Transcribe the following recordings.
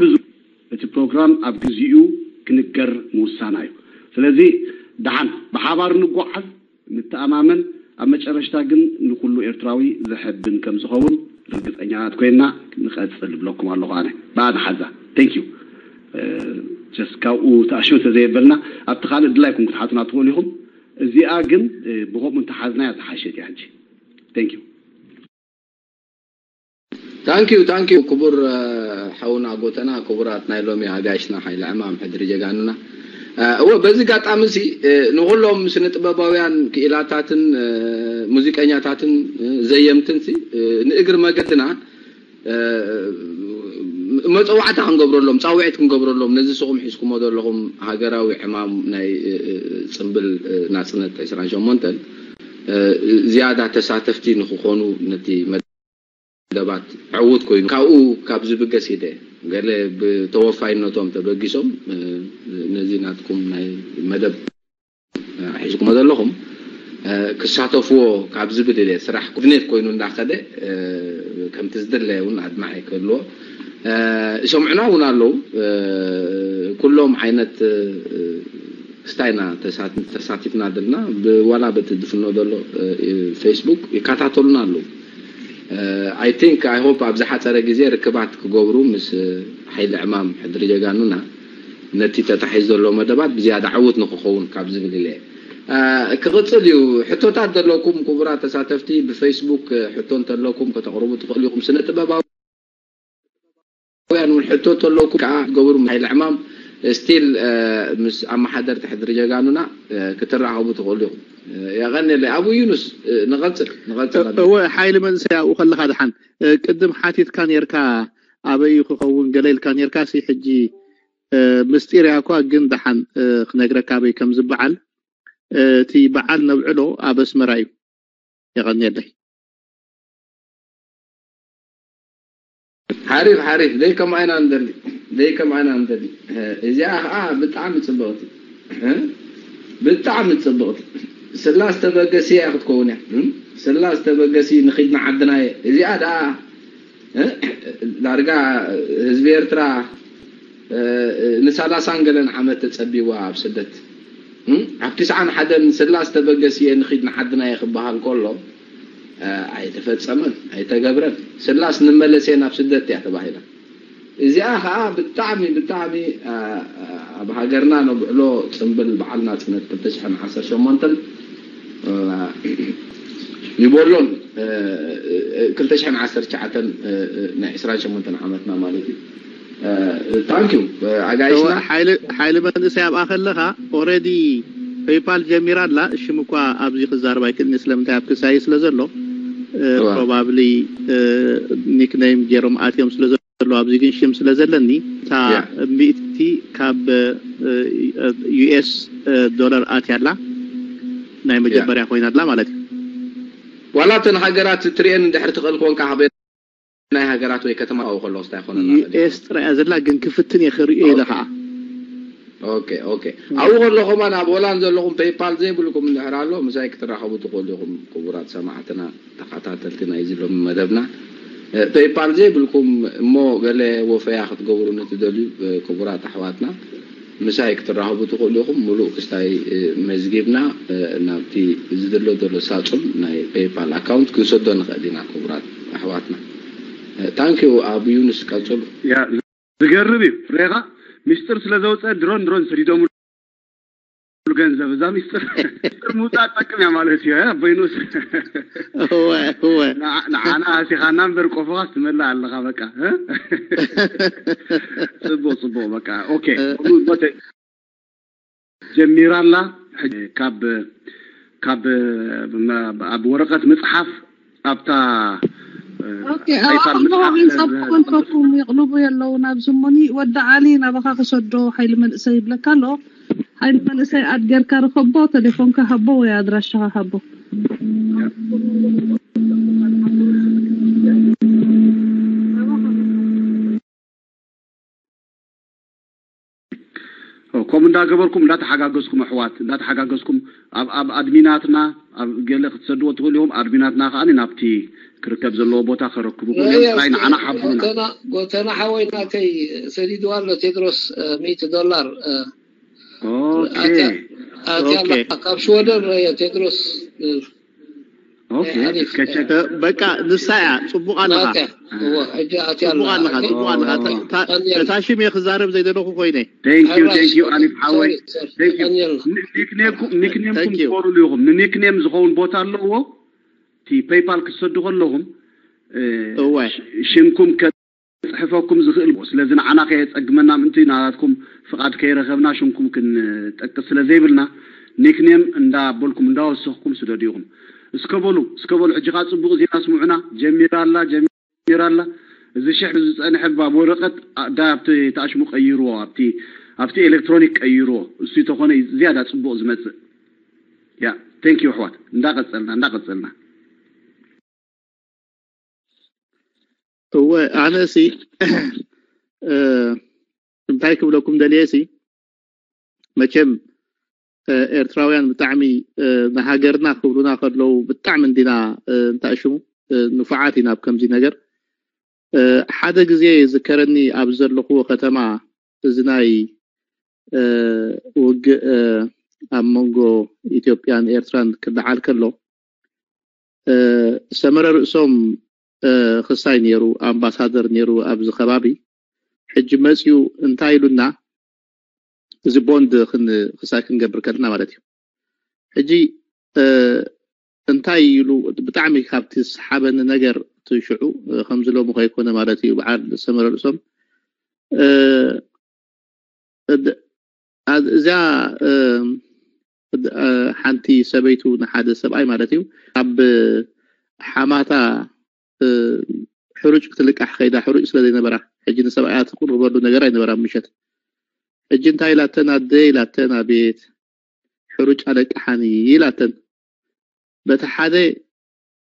ብዙ እቲ ፕሮግራም ኣብ ግዚኡ ክንገር ምውሳና እዩ። ስለዚ ደሓን ብሓባር ንጓዓዝ፣ ንተኣማመን፣ ኣብ መጨረሽታ ግን ንኹሉ ኤርትራዊ ዘሐብን ከም ዝኸውን ርግጸኛታት ኮይና ንቐጽል እብለኩም ኣለኹ። ኣነ ብኣና ሓዛ። Thank you። ጀስት ካብኡ ተኣሽሙ ተዘየበልና ኣብቲ ካልእ ድላይኩም ክትሓቱና ትኽእሉ ኢኹም። እዚኣ ግን ብኸምኡ እንተሓዝናያ ዝሓሸት እያ ሕጂ። Thank you። Thank you thank you ክቡር ሓውና ጎተና፣ ክቡራት ናይ ሎሚ ኣጋይሽና ሓይለ ዕማም ሕድሪ ጀጋኑና። እወ፣ በዚ ጋጣሚ እዚ ንኩሎም ስነ ጥበባውያን ክኢላታትን ሙዚቀኛታትን ዘየምትን ንእግሪ መገድና መፀዋዕታ ክንገብረሎም፣ ፃውዒት ክንገብረሎም፣ ነዚ ስኹም ሒዝኩሞ ዘለኹም ሃገራዊ ዕማም ናይ ፅምብል ናፅነት ዕስራን ሸሞንተን ዝያዳ ተሳተፍቲ ንክኾኑ ነቲ መደባት ዕዉት ኮይኑ ካብኡ ካብ ዝብገስ ኢለ ገለ ብተወፋይነቶም ተበጊሶም ነዚ ናትኩም ናይ መደብ ሒዝኩሞ ዘለኹም ክሳተፍዎ ካብ ዝብል ኢለ ስራሕ ኮኦርዲኔት ኮይኑ እንዳኸደ ከምቲ ዝድለ እውን ኣድማዒ ክህልዎ ይሰምዑና እውን ኣለዉ። ኩሎም ዓይነት ክስታይ ኢና ተሳቲፍና ዘለና ዋላ በቲ ዝፍኖ ዘሎ ፌስቡክ ይከታተሉና ኣለዉ። I think I hope ኣብ ዝሓፀረ ግዜ ርክባት ክገብሩ ምስ ሓይሊ ዕማም ሕድሪ ጀጋኑና ነቲ ተታሒዙ ዘሎ መደባት ብዝያዳ ዕዉት ንክኸውን ካብ ዝብል ኢለ ክቕፅል እዩ። ሕቶታት ዘለኩም ክቡራት ተሳተፍቲ ብፌስቡክ ሕቶ እንተለኩም ከተቕርቡ ትኽእሉ ኢኹም። ስነ ጥበባውያን እውን ሕቶ እንተለኩም ከዓ ትገብሩ። ሓይሊ ዕማም ስቲል ምስ ኣመሓደርቲ ሕድሪ ጀጋኑና ክትራኸቡ ትኽእሉ ኢኹም። የቐንየለይ ኣቡ ዩኑስ። ንቐፅል ንቐፅል። እወ ሓይሊ መንእሰይ ኣብኡ ከለኻ ደሓን ቅድም ሓቲትካ ነርካ ኣበይ ክኸውን ገለ ኢልካ ነርካ ሲ ሕጂ ምስጢር እያ እኳ ግን ደሓን ክነግረካ ኣበይ ከም ዝበዓል እቲ በዓል ነብዕሎ ኣብ ኣስመራ እዩ። የቐንየለይ። ሓሪፍ ሓሪፍ ደይ ከምኣ ኢና ንደሊ ደይ ከምኣ ኢና ንደሊ። እዚኣ ከዓ ብጣዕሚ ፅብቕቲ ብጣዕሚ ፅብቕቲ ስላስ ተበገሲ እያ ክትከውን እያ። ስላስ ተበገሲ ንኺድ ንዓድና እየ እዚኣ ደኣ ዳርጋ ህዝቢ ኤርትራ ንሳላሳን ገለን ዓመት ተጸቢዋ ኣብ ስደት ኣብ ትስዓን ሓደን ስላስ ተበገስየ ንኺድ ንዓድናየ ክበሃል ከሎ ኣይተፈጸመን ኣይተገብረን። ስላስ ንመለስየ ናብ ስደት እያ ተባሂላ። እዚኣ ከዓ ብጣዕሚ ብጣዕሚ ኣብ ሃገርና ነብዕሎ ጽምብል በዓል ናጽነት ክልተ ሽሕን ዓሰርተ ሸሞንተን ይበሎን ክልተ ሽሕን ዓሰርተ ትሽዓተን ናይ ዕስራን ሸሞንተን ዓመትና ማለት እዩ። ታንኪዩ ኣጋይሽና። ሓይሊ መንእሰይ ኣብኣ ከለኻ ኦረዲ ፔይፓል ጀሚራ ኣላ። ሽም እኳ ኣብዚ ክዛረብ ኣይክእልን እየ ስለምንታይ ኣብ ክሳይ ስለ ዘሎ ፕሮባብሊ ኒክነይም ገይሮም ኣትዮም ስለ ዘሎ ኣብዚ ግን ሽም ስለ ዘለኒ እታ ሚእቲ ካብ ዩኤስ ዶላር ኣትያ ኣላ ናይ መጀመርያ ኮይና ኣላ ማለት እዩ። ዋላ እተን ሃገራት ትሪኤን እንድሕር ትኽእል ኮንካ ናይ ሃገራት ወይ ከተማ ኣብኡ ከለኹ እንታይ ይኾነና ዩ ኤስ ጥራይ እያ ዘላ ግን ክፍትን እየ ክርእዮ ኢለ ከዓ ኦኬ ኦኬ ኣብኡ ከለኹም ናብ ሆላንድ ዘለኹም ፔይፓል ዘይብልኩም እንድሕር ኣሎ ምሳይ ክትራኸቡ ትኽእሉ ኢኹም ክቡራት ሰማዕትና ተኸታተልቲ ናይዚ ሎሚ መደብና ፔይፓል ዘይብልኩም እሞ ገለ ወፈያ ክትገብሩ ንትደልዩ ክቡራት ኣሕዋትና ምሳይ ክትራኸቡ ትኽእሉ ኢኹም። ምሉእ ክስታይ መዝጊብና ናብቲ ዝድሎ ዘሎ ሳጹን ናይ ፔይፓል ኣካውንት ክንሰዶ ንኽእል ኢና። ክቡራት ኣሕዋትና ታንኪዩ ኣብ ዩንስ ቀጽሉ። ዝገርም እዩ ሬኻ ሚስጥር ስለ ዘውፀ ድሮን ድሮን ሰዲዶምሉ ገንዘብ እዛ ሚስጥር ሚስጥር ምውፃእ ትጠቅም እያ ማለት እዩ። ኣቦይኑስ እወ እወ ንዓና ሃሲኻና እምበር ቆፎኻስ ትመልእ ኣለኻ በቃ። ፅቡቅ ፅቡቅ በቃ ኦኬ ጀሚራ ኣላ። ካብ ካብ ኣብ ወረቀት ምፅሓፍ ኣብታ ኦኬ ኣብ ኣቕርቦ ገንዘብ ክኾንከኩም የቕልቡ የለውን ኣብዚ እሞኒ ወዲ ዓሊ ናባኻ ክሰዶ ሓይሊ መንእሰይ ይብለካ ኣሎ። ሓይሊ መንእሰይ ኣድ ጌርካ ርኸቦ፣ ተሌፎንካ ሃቦ ወይ ኣድራሻኻ ሃቦ። ከምኡ እንዳገበርኩም እንዳተሓጋገዝኩም ኣሕዋት እንዳተሓጋገዝኩም ኣብ ኣብ ኣድሚናትና ኣብ ገለ ክትሰድዎ ትኽእሉ ኢኹም። ኣድሚናትና ከኣ ናብቲ ክርከብ ዘለዎ ቦታ ከረክቡ ንዓና ሓብሩና። ጎተና ሓወይ ናተይ ሰዲድዋ ኣሎ ቴድሮስ ሚእቲ ዶላር ኦኬ ኣትያ ካብ ሽወደን ረየ ቴድሮስ ኦኬ እስከ ቸክ በቃ ንሳ እያ። ጽቡቕ ኣለኻ፣ ሕጂ ኣትያ ጽቡቕ ኣለኻ፣ ጽቡቕ ኣለኻ። እታ ሽም እየ ክዛረብ ዘይደለኹ ኮይነ። Thank you thank you ኣሊፍ ሓወይ። Thank you። ኒክኔምኩም ኒክኔምኩም ትፈርሉ ኢኹም። ንኒክኔም ዝኸውን ቦታ ኣለዎ። እቲ ፔይፓል ክትሰዱ ከለኹም እወ ሽምኩም ከጽሕፈኩም ዝኽእል። ስለዚ ንዓና ከየጸግመና ምእንቲ ናትኩም ፍቓድ ከይረኸብና ሽምኩም ክንጠቅስ ስለ ዘይብልና ኒክኔም እንዳበልኩም እንዳወሰኽኩም ስደዱ ኢኹም። እስከ በሉ እስከ በሉ ሕጂ ኸኣ ጽቡቕ ዜና ስምዑና። ጀሚራ ኣላ ጀሚራ ኣላ። እዚ ሽሕ ዝጸንሐ ብ ወረቐት ዳ ኣብቲ ተኣሽሙ ቀይርዎ ኣብቲ ኣብቲ ኤሌክትሮኒክ ቀይርዎ። እሱ ተኾነ ዝያዳ ጽቡቕ ዝመጽእ። ያ thank you ኣሕዋት እንዳቐጸልና እንዳቐጸልና እወ ኣነ ሲ እንታይ ክብለኩም ደልየ ሲ መቸም ኤርትራውያን ብጣዕሚ ንሃገርና ክብሉና ከለዉ ብጣዕሚ እንዲና እንታይ ሽሙ ንፉዓት ኢና ኣብ ከምዚ ነገር። ሓደ ግዜ ዝከረኒ ኣብ ዘለኹዎ ከተማ እዚ ናይ ውግእ ኣብ መንጎ ኢትዮጵያን ኤርትራን ክለዓል ከሎ ሰመረ ርእሶም ክሳይ ነይሩ ኣምባሳደር ነይሩ ኣብዚ ከባቢ። ሕጂ መፅዩ እንታይ ኢሉና እዚ ቦንድ ክሳይ ክንገብር ከለና ማለት እዩ። ሕጂ እንታይ ኢሉ ብጣዕሚ ካብቲ ዝሰሓበኒ ነገር እቲ ሽዑ ከምዚ ሎሚ ከይኮነ ማለት እዩ በዓል ሰመረ ርእሶም እዚኣ ሓንቲ ሰበይቱ ንሓደ ሰብኣይ ማለት እዩ ኣብ ሓማታ ሕሩጭ ክትልቃሕ ከይዳ ሕሩጭ ስለ ዘይነበራ ሕጂ ንሰብኣያ ትቅርበሉ ነገር ኣይነበራ ምሸት ሕጂ እንታይ ኢላተን ኣደ ኢላተን ኣቤት ሕሩጭ ኣለቅሓኒ ኢላተን በቲ ሓደ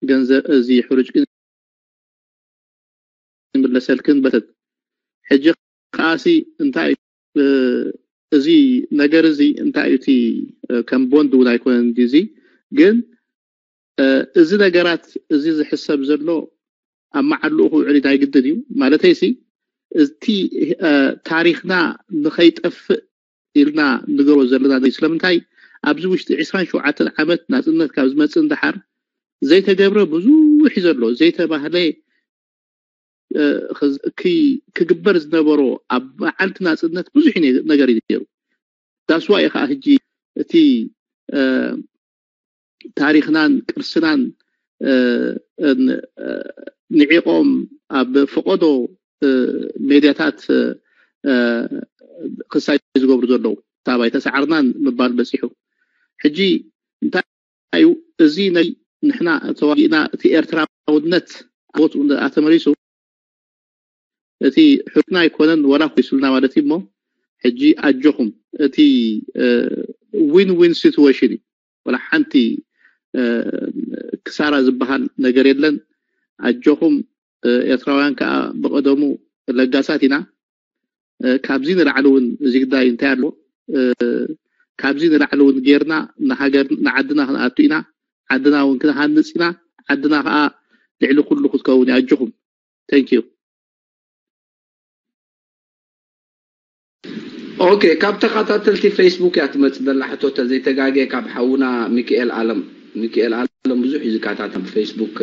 ገንዘብ እዚ ሕሩጭ ግን ይምለሰልክን በተት ሕጂ ከኣሲ እንታይ እዚ ነገር እዚ እንታይ እዩ እቲ ከም ቦንድ እውን ኣይኮነን እዚ ግን እዚ ነገራት እዚ ዝሕሰብ ዘሎ ኣብ መዓልኡ ክውዕል ናይ ግድን እዩ ማለተይ ሲ እቲ ታሪክና ንኸይጠፍእ ኢልና ንገሮ ዘለና ስለምንታይ ኣብዚ ውሽጢ ዕስራን ሸውዓተን ዓመት ናፅነት ካብ ዝመፅእ ንደሓር ዘይተገብረ ብዙሕ እዩ ዘሎ ዘይተባህለ ክግበር ዝነበሮ ኣብ መዓልቲ ናፅነት ብዙሕ ነገር እዩ ነይሩ ዳስዋ እዩ ከዓ ህጂ እቲ ታሪክናን ቅርስናን ንዒቆም ኣብ ፈቀዶ ሜድያታት ክሳይ ዝገብሩ ዘለዉ ታባይ ተሰዓርናን ምባል በፂሑ ሕጂ እንታይ እዩ እዚ ናይ ንሕና ተዋጊእና እቲ ኤርትራውነት ቦትኡ ኣተመሊሱ እቲ ሕትና ኣይኮነን ወላ ኮይሱልና ማለት እዩ እሞ ሕጂ ኣጆኹም እቲ win win situation እዩ ወላ ሓንቲ ክሳራ ዝበሃል ነገር የለን ኣጆኹም ኤርትራውያን ከዓ ብቀደሙ ለጋሳት ኢና ካብዚ ንላዕሊ እውን እዚ ግዳይ እንታይ ኣሎ ካብዚ ንላዕሊ እውን ጌርና ንሃገር ንዓድና ክንኣቱ ኢና ዓድና እውን ክንሃንፅ ኢና ዓድና ከዓ ልዕሊ ኩሉ ክትከውን ኣጆኹም thank you ኦኬ ካብ ተኸታተልቲ ፌስቡክ እያ ትመፅእ ዘላ ሕቶ ተዘይተጋግየ ካብ ሓውና ሚኪኤል ኣለም ሚኪኤል ኣለም ብዙሕ እዩ ዝከታተል ኣብ ፌስቡክ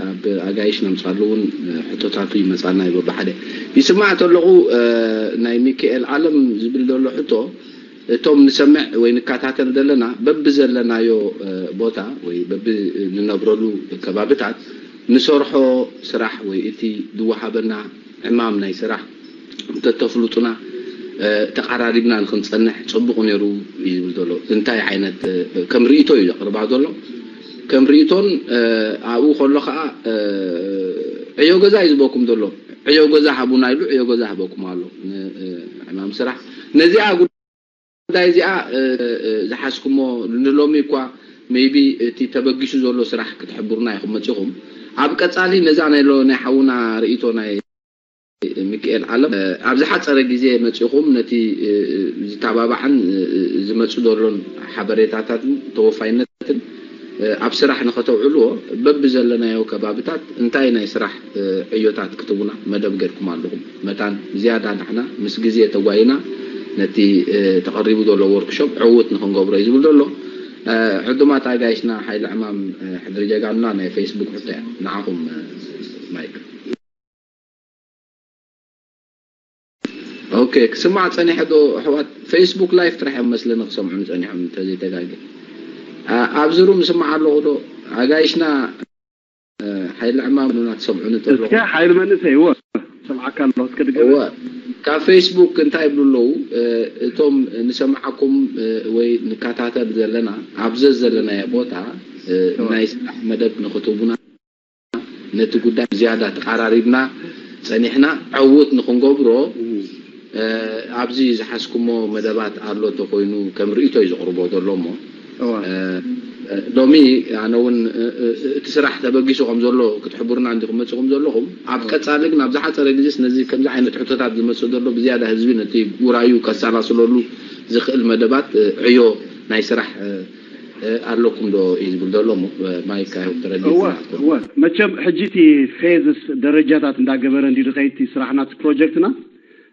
ኣብ ኣጋይሽ ነምፃሉ እውን ሕቶታቱ ይመፃና እዩ በባሓደ ይስማዕ ተለኹ ናይ ሚኪኤል ኣለም ዝብል ዘሎ ሕቶ እቶም ንሰምዕ ወይ ንከታተል ዘለና በቢ ዘለናዮ ቦታ ወይ በቢ ንነብረሉ ከባብታት ንሰርሖ ስራሕ ወይ እቲ ዝወሃበና ዕማም ናይ ስራሕ እንተተፍልጡና ተቐራሪብና ንክንፀንሕ ፅቡቕ ነይሩ እዩ ዝብል ዘሎ እንታይ ዓይነት ከም ርእቶ እዩ ዘቕርባ ዘሎ ከም ርእቶን ኣብኡ ከሎ ከዓ ዕዮ ገዛ እዩ ዝበኩም ዘሎ ዕዮ ገዛ ሃቡና ኢሉ ዕዮ ገዛ ህበኩም ኣሎ ዕማም ስራሕ ነዚኣ ጉዳይ እዚኣ ዝሓዝኩሞ ንሎሚ እኳ maybe እቲ ተበጊሱ ዘሎ ስራሕ ክትሕብሩና ኢኹም መፂኹም ኣብ ቀፃሊ ነዛ ናይ ናይ ሓውና ርእቶ ናይ ሚካኤል ዓለም፣ እ፣ ኣብ ዝሓጸረ ግዜ መጺኹም ነቲ፣ እ፣ እ፣ ዝተባባዕን፣ እ፣ እ፣ ዝመጽእ ዘሎን ሓበሬታታትን ተወፋይነትን፣ እ፣ ኣብ ስራሕ ንኸተውዕልዎ በብዘለናዮ ከባብታት እንታይ ናይ ስራሕ፣ እ፣ ዕዮታት ክትቡና መደብ ገርኩም ኣለኹም? መታን ዝያዳ ንሕና ምስ ግዜ ተጓይና ነቲ፣ እ፣ ተቐሪቡ ዘሎ ወርክሾፕ ዕዉት ንኽንገብሮ እዩ ዝብል ዘሎ። እ፣ ዕዱማት ኣጋይሽና ሓይሊ ዕማም፣ እ፣ ሕድሪ ጀጋኑና ናይ ፌስቡክ ሕቶ እያ። ንዓኹም፣ እ፣ ማይክ። ኦኬ፣ ክስማዕ ጸኒሐ ዶ ኣሕዋት? ፌስቡክ ላይፍ ጥራሕ እዮም መስለኒ ክሰምዑኒ ጸኒሖም፣ እንተዘይተጋግየ። ኣ-፣ ኣብዚ ሩም ስማዕ ኣለኹ ዶ? ኣጋይሽና፣ እ፣ ሓይሊ ዕማም ኑና ትሰምዑኒ እስከ ተለኹም። ሓይሊ መንእሰይ፣ እወ፣ ሰምዓካ ኣለኹ፣ እስከ ድገም። እወ፣ ካብ ፌስቡክ እንታይ ይብሉ ኣለዉ? እ፣ እቶም ንሰምዓኩም፣ እ፣ ወይ ንከታተል ዘለና፣ ኣብ ዘዘለናዮ ቦታ፣ እ፣ እወ። ናይ ስራሕ መደብ ንኽትህቡና፣ ነቲ ጉዳይ ዝያዳ ተቓራሪብና ጸኒሕና ዕዉት ንኽንገብሮ፣ እም። እ፣ ኣብዚ ዝሓዝኩሞ መደባት ኣሎ እንተኾይኑ ከም ርእይቶ እዩ ዘቕርቦ ዘሎ እሞ፣ እዋ። እ፣ እ፣ ሎሚ ኣነ እውን፣ እ፣ እ፣ እቲ ስራሕ ተበጊሱ ከም ዘሎ ክትሕብሩና እንዲኹም መጺኹም ዘለኹም። ኣብ እዋ። ቀጻሊ ግን ኣብ ዝሓጸረ ግዜስ ነዚ ከምዚ ዓይነት ሕቶታት ዝመጽእ ዘሎ ብዝያዳ ህዝቢ ነቲ ውራዩ ከሰላስለሉ ዝኽእል መደባት፣ እ፣ ዕዮ ናይ ስራሕ፣ እ፣ እ፣ ኣለኩም ዶ እዩ ዝብል ዘሎ እሞ፣ እ፣ ማይክ፣ I hope ተረዲእኩምና እወ፣ ትኾኑ። እወ። መቸም ሕጂ እቲ ፌዝስ ደረጃታት እንዳገበረ እንዲዩ ዝኸይድ እቲ ስራሕና፣ እቲ ፕሮጀክትና።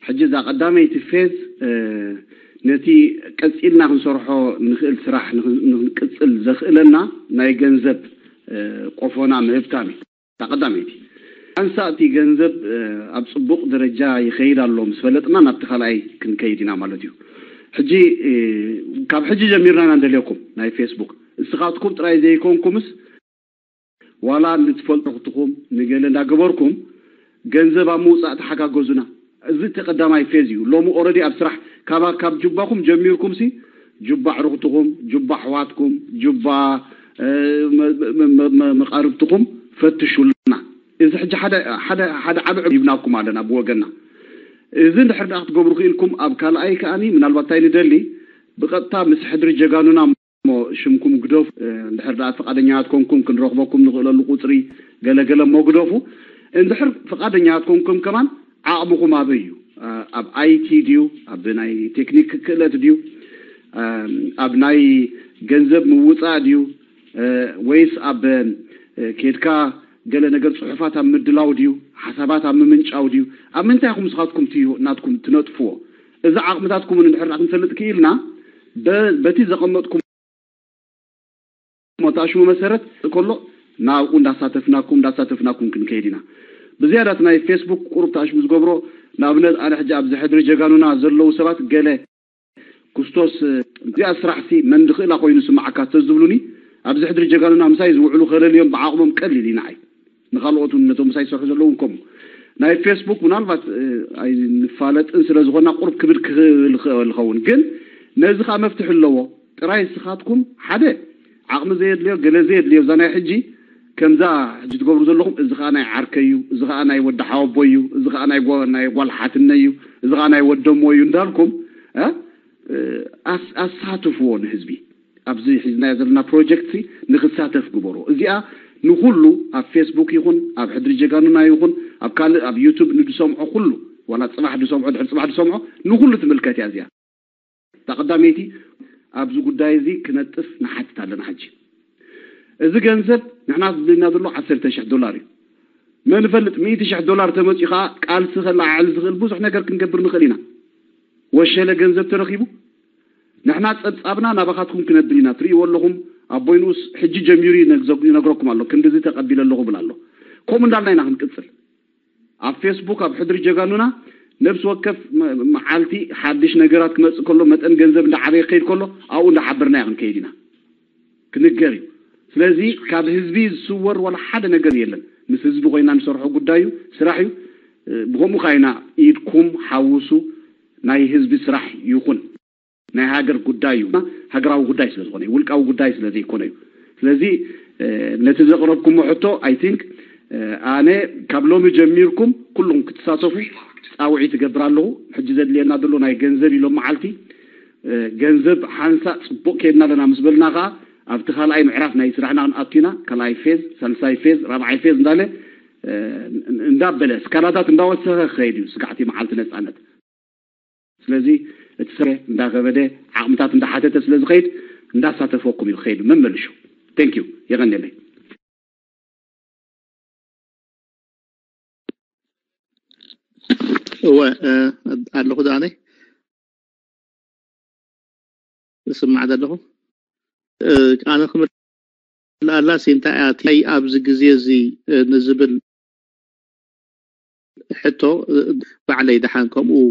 ሕጂ እዛ ቀዳመይቲ ፌዝ፣ እ፣ ነቲ ቀጺልና ክንሰርሖ ንኽእል ስራሕ ንኽ-፣ ንኽንቅጽል ዘኽእለና ናይ ገንዘብ፣ እ፣ ቆፎና ምህብታም እዩ። እታ ቀዳመይቲ። ሓንሳእ እቲ ገንዘብ፣ እ፣ ኣብ ጽቡቕ ደረጃ ይኸይድ ኣሎ ምስ ፈለጥና ናብቲ ካልኣይ ክንከይድ ኢና ማለት እዩ። ሕጂ፣ እ፣ ካብ ሕጂ ጀሚርና ኢና ንደልየኩም ናይ ፌስቡክ። እስኻትኩም ጥራይ ዘይኮንኩምስ ዋላ ንትፈልጡ ኣኽትኹም ንገለ እንዳገበርኩም ገንዘብ ኣብ ምውጻእ ተሓጋገዙና። እዚ እቲ ቀዳማይ ፌዝ እዩ። ሎሚ ኦረዲ ኣብ ስራሕ ካብ፣ ካብ ጁባኹም ጀሚርኩም ሲ ጁባ ኣዕሩኽትኹም፣ ጁባ ኣሕዋትኩም፣ ጁባ፣ እ፣ መ-፣ መ-፣ መ-፣ መ-፣ መቃርብትኹም ፈትሹልና። እዚ ሕጂ ሓደ፣ ሓደ፣ ሓደ ዓቢ ዕብ ሂብናኩም ኣለና ብወገንና። እዚ እንድሕር ደኣ ክትገብሩ ክኢልኩም ኣብ ካልኣይ ከኣኒ ምናልባት እንታይ ንደሊ ብቐጥታ ምስ ሕድሪ ጀጋኑና እሞ ሽምኩም ግደፉ። እ፣ እንድሕር ደኣ ፍቓደኛታት ኮንኩም ክንረኽበኩም ንኽእለሉ ቁጽሪ ገለ ገለ እሞ ግደፉ። እንድሕር ፍቓደኛታት ኮንኩም ከማን ዓቕምኹም ኣበይ እዩ? እ፣ ኣብ ኣይ ቲ ድዩ? ኣብ ናይ ቴክኒክ ክእለት ድዩ? እ፣ ኣብ ናይ ገንዘብ ምውጻእ ድዩ? እ፣ ወይስ ኣብ፣ እ፣ ኬድካ ገለ ነገር ጽሑፋት ኣብ ምድላው ድዩ? ሓሳባት ኣብ ምምንጫው ድዩ? ኣብ ምንታይ ኢኹም ንስኻትኩም ትዩ-፣ ናትኩም ትነጥፍዎ? እዚ ዓቕምታትኩም እውን እንድሕር ደኣ ክንፈልጥ ክኢልና በ-፣ በቲ ዘቐመጥኩም እሞ ተኣሽሙ መሰረት ከሎ ናብኡ እንዳሳተፍናኩም፣ እንዳሳተፍናኩም ክንከይድ ኢና። ብዝያዳ እቲ ናይ ፌስቡክ ቁሩብ ተኣሽሙ ዝገብሮ፣ ንኣብነት ኣነ ሕጂ ኣብዚ ሕድሪ ጀጋኑና ዘለዉ ሰባት ገለ፣ "ኩስቶስ፣ እዚኣ ስራሕሲ መን ድኽእላ ኮይኑ ስምዓካ?" ተዝብሉኒ፣ ኣብዚ ሕድሪ ጀጋኑና ምሳይ ዝውዕሉ ከለልዮም ብዓቕሞም ቀሊል እዩ ንዓይ። ንኻልኦት እውን ነቶም ምሳይ ዝሰርሑ ዘለዉ እውን ከምኡ። ናይ ፌስቡክ ምናልባት፣ እ፣ ኣይንፋለጥን ስለ ዝኾንና ቁሩብ ክብድ ክኽእል ይኽእል ይኸውን። ግን ነዚ ኸኣ መፍትሒ ኣለዎ። ጥራይ ንስኻትኩም ሓደ ዓቕሚ ዘየድልዮ፣ ገለ ዘየድልዮ፣ እዛ ናይ ሕጂ ከምዛ ሕጂ ትገብሩ ዘለኹም፣ እዚ ኸኣ ናይ ዓርከይ እዩ፣ እዚ ኸኣ ናይ ወዲ ሓወቦይ እዩ፣ እዚ ኸኣ ናይ ጓ-፣ ናይ ጓል ሓትነይ እዩ፣ እዚ ኸኣ ናይ ወደሞ እዩ እንዳልኩም፣ እ፣ እ፣ ኣስ-፣ ኣሳትፍዎ ንህዝቢ። ኣብዚ ሒዝናዮ ዘለና ፕሮጀክት ሲ ንኽሳተፍ ግበሮ። እዚኣ ንኹሉ ኣብ ፌስቡክ ይኹን ኣብ ሕድሪ ጀጋኑና ይኹን ኣብ ካልእ ኣብ ዩቱብ ንድሰምዖ ኩሉ፣ ዋላ ጽባሕ ድሰምዖ ድሕሪ ጽባሕ ድሰምዖ፣ ንኹሉ ትምልከት እያ እዚኣ። እታ ቀዳመይቲ ኣብዚ ጉዳይ እዚ ክነጥፍ ንሓትት ኣለና። ሕጂ እዚ ገንዘብ ንሕና ዝድልየና ዘሎ ዓሰርተ ሽሕ ዶላር እዩ። መን ይፈልጥ፣ ሚእቲ ሽሕ ዶላር ተመጺኡ ኸኣ ቃልሲ ከለዓዕል ዝኽእል ብዙሕ ነገር ክንገብር ንኽእል ኢና። ወሸለ ገንዘብ ተረኺቡ ንሕና ጸብጻብና ናባኻትኩም ክነብል ኢና። ትርእይዎ ኣለኹም፣ ኣቦይ ንኡስ ሕጂ ጀሚሩ ይነግዘ-፣ ይነግረኩም ኣሎ፣ ክንድዚ ተቐቢለ ኣለኹ ብል ኣሎ። ከምኡ እንዳልና ኢና ክንቅጽል። ኣብ ፌስቡክ፣ ኣብ ሕድሪ ጀጋኑና ነብሲ ወከፍ መ-፣ መዓልቲ ሓድሽ ነገራት ክመጽእ ከሎ መጠን ገንዘብ እንዳዓበየ ክኸይድ ከሎ ኣብኡ እንዳሓበርና ኢና ክንከይድ ኢና። ክንገር እዩ። ስለዚ ካብ ህዝቢ ዝስወር ዋላ ሓደ ነገር የለን። ምስ ህዝቢ ኮይና ንሰርሖ ጉዳይ እዩ፣ ስራሕ እዩ። እ፣ ብኸምኡ ካይና ኢድኩም ሓውሱ፣ ናይ ህዝቢ ስራሕ ይኹን ናይ ሃገር ጉዳይ እዩ። ሃገራዊ ጉዳይ ስለ ዝኾነ እዩ፣ ውልቃዊ ጉዳይ ስለ ዘይኮነ እዩ። ስለዚ፣ እ፣ ነቲ ዘቕረብኩሞ ሕቶ፣ I think፣ እ፣ ኣነ ካብ ሎሚ ጀሚርኩም ኩሉም ክትሳተፉ ጻውዒት እገብር ኣለኹ። ሕጂ ዘድልየና ዘሎ ናይ ገንዘብ እዩ። ሎም መዓልቲ፣ እ፣ ገንዘብ ሓንሳእ ጽቡቕ ከይድና ኣለና ምስ በልና ኸኣ ኣብቲ ካልኣይ ምዕራፍ ናይ ስራሕና ክንኣቱ ኢና። ካልኣይ ፌዝ፣ ሳልሳይ ፌዝ፣ ራብዓይ ፌዝ እንዳለ እንዳበለ ስካላታት እንዳወሰኸ ክኸይድ እዩ ስጋዕቲ መዓልቲ ነፃነት። ስለዚ እቲ ሰብ እንዳኸበደ ዓቕምታት እንዳሓተተ ስለ ዝኸይድ እንዳሳተፈኩም እዩ ክኸይድ መመልሹ። Thank you። የቐንየለይ። እወ ኣለኹ ዳኣነ እስማዕ ዘለኹ ኣነ ክምልኣላ እንታይ እያ ኣብዚ ግዜ እዚ ንዝብል ሕቶ ባዕለይ ደሓን ከምኡ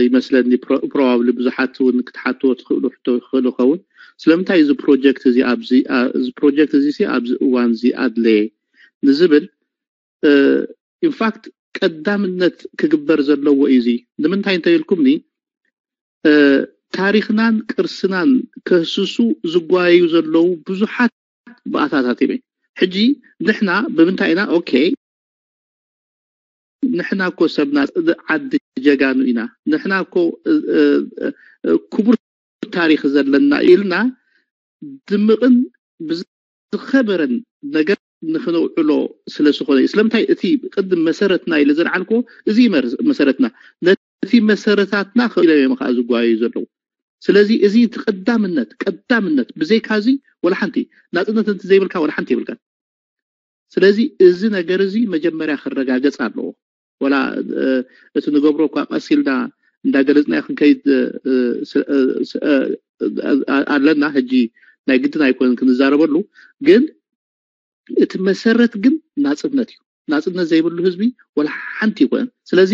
ይመስለኒ። ፕሮባብሊ ብዙሓት እውን ክትሓትዎ ትኽእሉ ሕቶ ይኽእል ይኸውን። ስለምንታይ እዚ ፕሮጀክት እዚ ኣብዚ እዚ ፕሮጀክት እዚ ኣብዚ እዋን እዚ ኣድለየ ንዝብል ኢንፋክት ቀዳምነት ክግበር ዘለዎ እዩ። እዚ ንምንታይ እንተኢልኩምኒ ታሪኽናን ቅርስናን ከህስሱ ዝጓየዩ ዘለዉ ብዙሓት ባእታታት እዮም። ሕጂ ንሕና ብምንታይ ኢና ኦኬ ንሕና እኮ ሰብና ዓዲ ጀጋኑ ኢና፣ ንሕና እኮ ክቡር ታሪኽ ዘለና ኢልና ድምቕን ብዝኸበረን ነገር ንክነውዕሎ ስለ ዝኾነ እዩ። ስለምንታይ እቲ ቅድም መሰረትና ኢለ ዘልዓልክዎ እዚ መሰረትና ነቲ መሰረታትና ክኢሎም እዮም ከዓ ዝጓየዩ ዘለዉ። ስለዚ እዚ እቲ ቀዳምነት ቀዳምነት ብዘይካ እዚ ወላ ሓንቲ ናፅነት እንተ ዘይብልካ ወላ ሓንቲ የብልካን። ስለዚ እዚ ነገር እዚ መጀመርያ ክረጋገፅ ኣለዎ። ወላ እቲ ንገብሮ እኳ ቀስ ኢልና እንዳገለፅናዮ ክንከይድ ኣለና። ሕጂ ናይ ግድን ኣይኮነን ክንዛረበሉ፣ ግን እቲ መሰረት ግን ናፅነት እዩ። ናፅነት ዘይብሉ ህዝቢ ወላ ሓንቲ ይኮነን። ስለዚ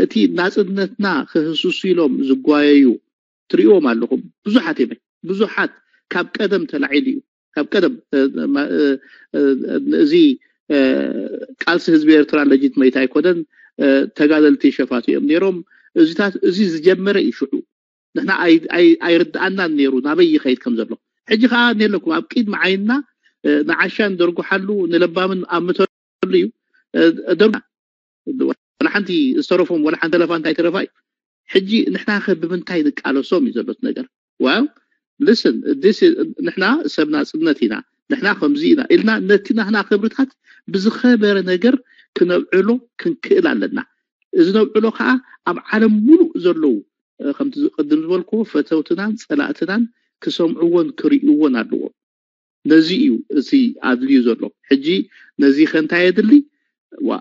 እቲ ናፅነትና ክህስሱ ኢሎም ዝጓየዩ ትሪእዎም ኣለኹም። ብዙሓት እዮም ብዙሓት ካብ ቀደም ተላዒሉ እዩ። ካብ ቀደም እዚ ቃልሲ ህዝቢ ኤርትራ ለጂትመይት ኣይኮነን። ተጋደልቲ ሸፋቱ እዮም ነይሮም። እዚታት እዚ ዝጀመረ እዩ ሽዑ። ንሕና ኣይርድኣናን ነይሩ ናበይ ይኸይድ ከም ዘሎ። ሕጂ ከዓ እኔለኩም ኣብ ቅድሚ ዓይንና ንዓሻ ንደርጉሓሉ ንለባምን ኣምተሉ እዩ። ደርጉ ወላ ሓንቲ ዝተረፎም ወላ ሓንቲ ለፋ እንታይ ተረፋ እዩ። ሕጂ ንሕና ከ ብምንታይ ንቃለሶም እዩ ዘሎ እቲ ነገር። Well listen ንሕና ሰብ ናፅነት ኢና ንሕና ከምዚ ኢና ኢልና ነቲ ናህና ክብርታት ብዝኸበረ ነገር ክነብዕሎ ክንክእል ኣለና። እዚ ነብዕሎ ከዓ ኣብ ዓለም ሙሉእ ዘለዉ ከምቲ ቅድም ዝበልክዎ ፈተውትናን ፀላእትናን ክሰምዕዎን ክርእይዎን ኣለዎም። ነዚ እዩ እዚ ኣድልዩ ዘሎ። ሕጂ ነዚ ከ እንታይ የድሊ? ዋ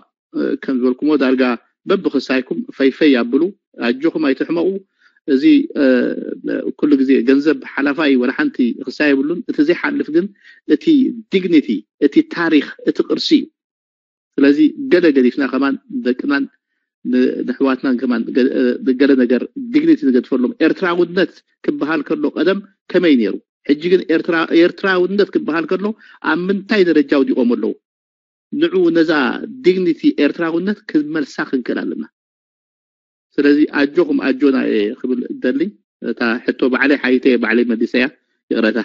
ከም ዝበልኩሞ ዳርጋ በብክሳይኩም ፈይፈይ ኣብሉ፣ ኣጆኹም ኣይትሕመቑ። እዚ ኩሉ ግዜ ገንዘብ ሓላፋይ ወላ ሓንቲ ክሳይ የብሉን። እቲ ዘይሓልፍ ግን እቲ ዲግኒቲ፣ እቲ ታሪኽ፣ እቲ ቅርሲ እዩ። ስለዚ ገለ ገዲፍና ከማን ደቅናን ንሕዋትናን ከማን ገለ ነገር ዲግኒቲ ንገድፈሎም። ኤርትራውነት ክበሃል ከሎ ቀደም ከመይ ነይሩ? ሕጂ ግን ኤርትራውነት ክበሃል ከሎ ኣብ ምንታይ ደረጃ ውዲቖም ኣለዉ? ንዑ ነዛ ዲግኒቲ ኤርትራውነት ክንመልሳ ክንክእል ኣለና። ስለዚ ኣጆኹም ኣጆና እየ ክብል እደሊ። እታ ሕቶ ባዕለይ ሓይተ እየ ባዕለይ መሊሰያ። ይቕረታ።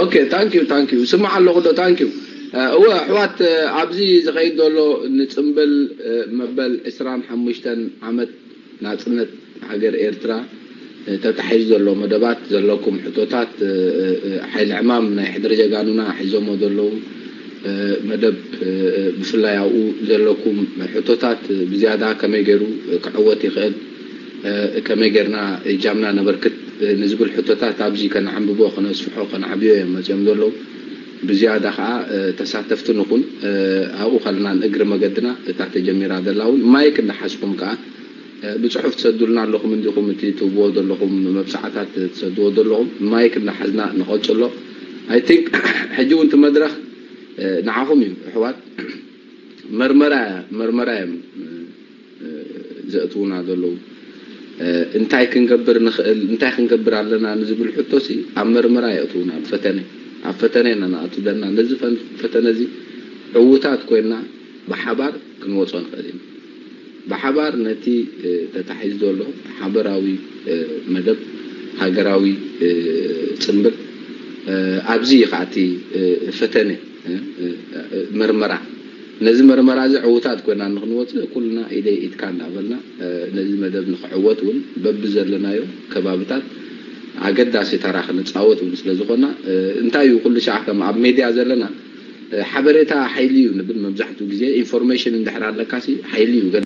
Okay thank you thank you ስማዕ ኣለኹ ዶ thank you። እወ ኣሕዋት ኣብዚ ዝኸይድ ዘሎ ንፅምብል መበል ዕስራን ሓሙሽተን ዓመት ናፅነት ሃገር ኤርትራ ተታሒዙ ዘሎ መደባት ዘለኩም ሕቶታት ሓይሊ ዕማም ናይ ሕድሪ ጀጋኑና ሒዞሞ ዘለዉ መደብ ብፍላይ ኣብኡ ዘለኩም ሕቶታት ብዝያዳ ከመይ ገይሩ ክዕወት ይኽእል ከመይ ጌርና እጃምና ነበርክት ንዝብል ሕቶታት ኣብዚ ከነዓንብቦ ከነስፍሖ ከነዕብዮ እዮም መፅኦም ዘለዉ። ብዝያዳ ከዓ ተሳተፍቲ ንኹን ኣብኡ ከለና ንእግሪ መገድና እታ ተጀሚራ ዘላ እውን ማይክ እንዳሓዝኩም ከዓ ብፅሑፍ ትሰዱልና ኣለኹም እንዲኹም እቲ ትህብዎ ዘለኹም መብፃዕታት ትሰድዎ ዘለኹም ማይክ እንዳሓዝና ንቐፅሎ። I think ሕጂ እውን እቲ መድረኽ ንዓኹም እዩ ኣሕዋት። መርመራ መርመራ እዮም ዘእትዉና ዘለዉ። እንታይ ክንገብር ንኽእል እንታይ ክንገብር ኣለና ንዝብል ሕቶሲ ኣብ መርመራ የእትዉና ኣብ ፈተነ ኣብ ፈተነ ኢና ንኣቱ ዘለና ነዚ ፈተነ እዚ ዕዉታት ኮይንና ብሓባር ክንወፆ ንኽእል ኢና። ብሓባር ነቲ ተታሒዙ ዘሎ ሓበራዊ መደብ ሃገራዊ ፅምብል ኣብዚ እዩ ከዓ እቲ ፈተነ መርመራ ነዚ መርመራ እዚ ዕዉታት ኮይና ንክንወፅእ ኩልና ኢደይ ኢድካ እንዳበልና ነዚ መደብ ንክዕወት እውን በቢ ዘለናዮ ከባብታት ኣገዳሲ ተራ ክንፃወት እውን ስለ ዝኾና እንታይ እዩ ኩሉ ሻዕ ከም ኣብ ሜድያ ዘለና ሓበሬታ ሓይሊ እዩ ንብል። መብዛሕትኡ ግዜ ኢንፎርሜሽን እንድሕር ኣለካሲ ሓይሊ እዩ ገለ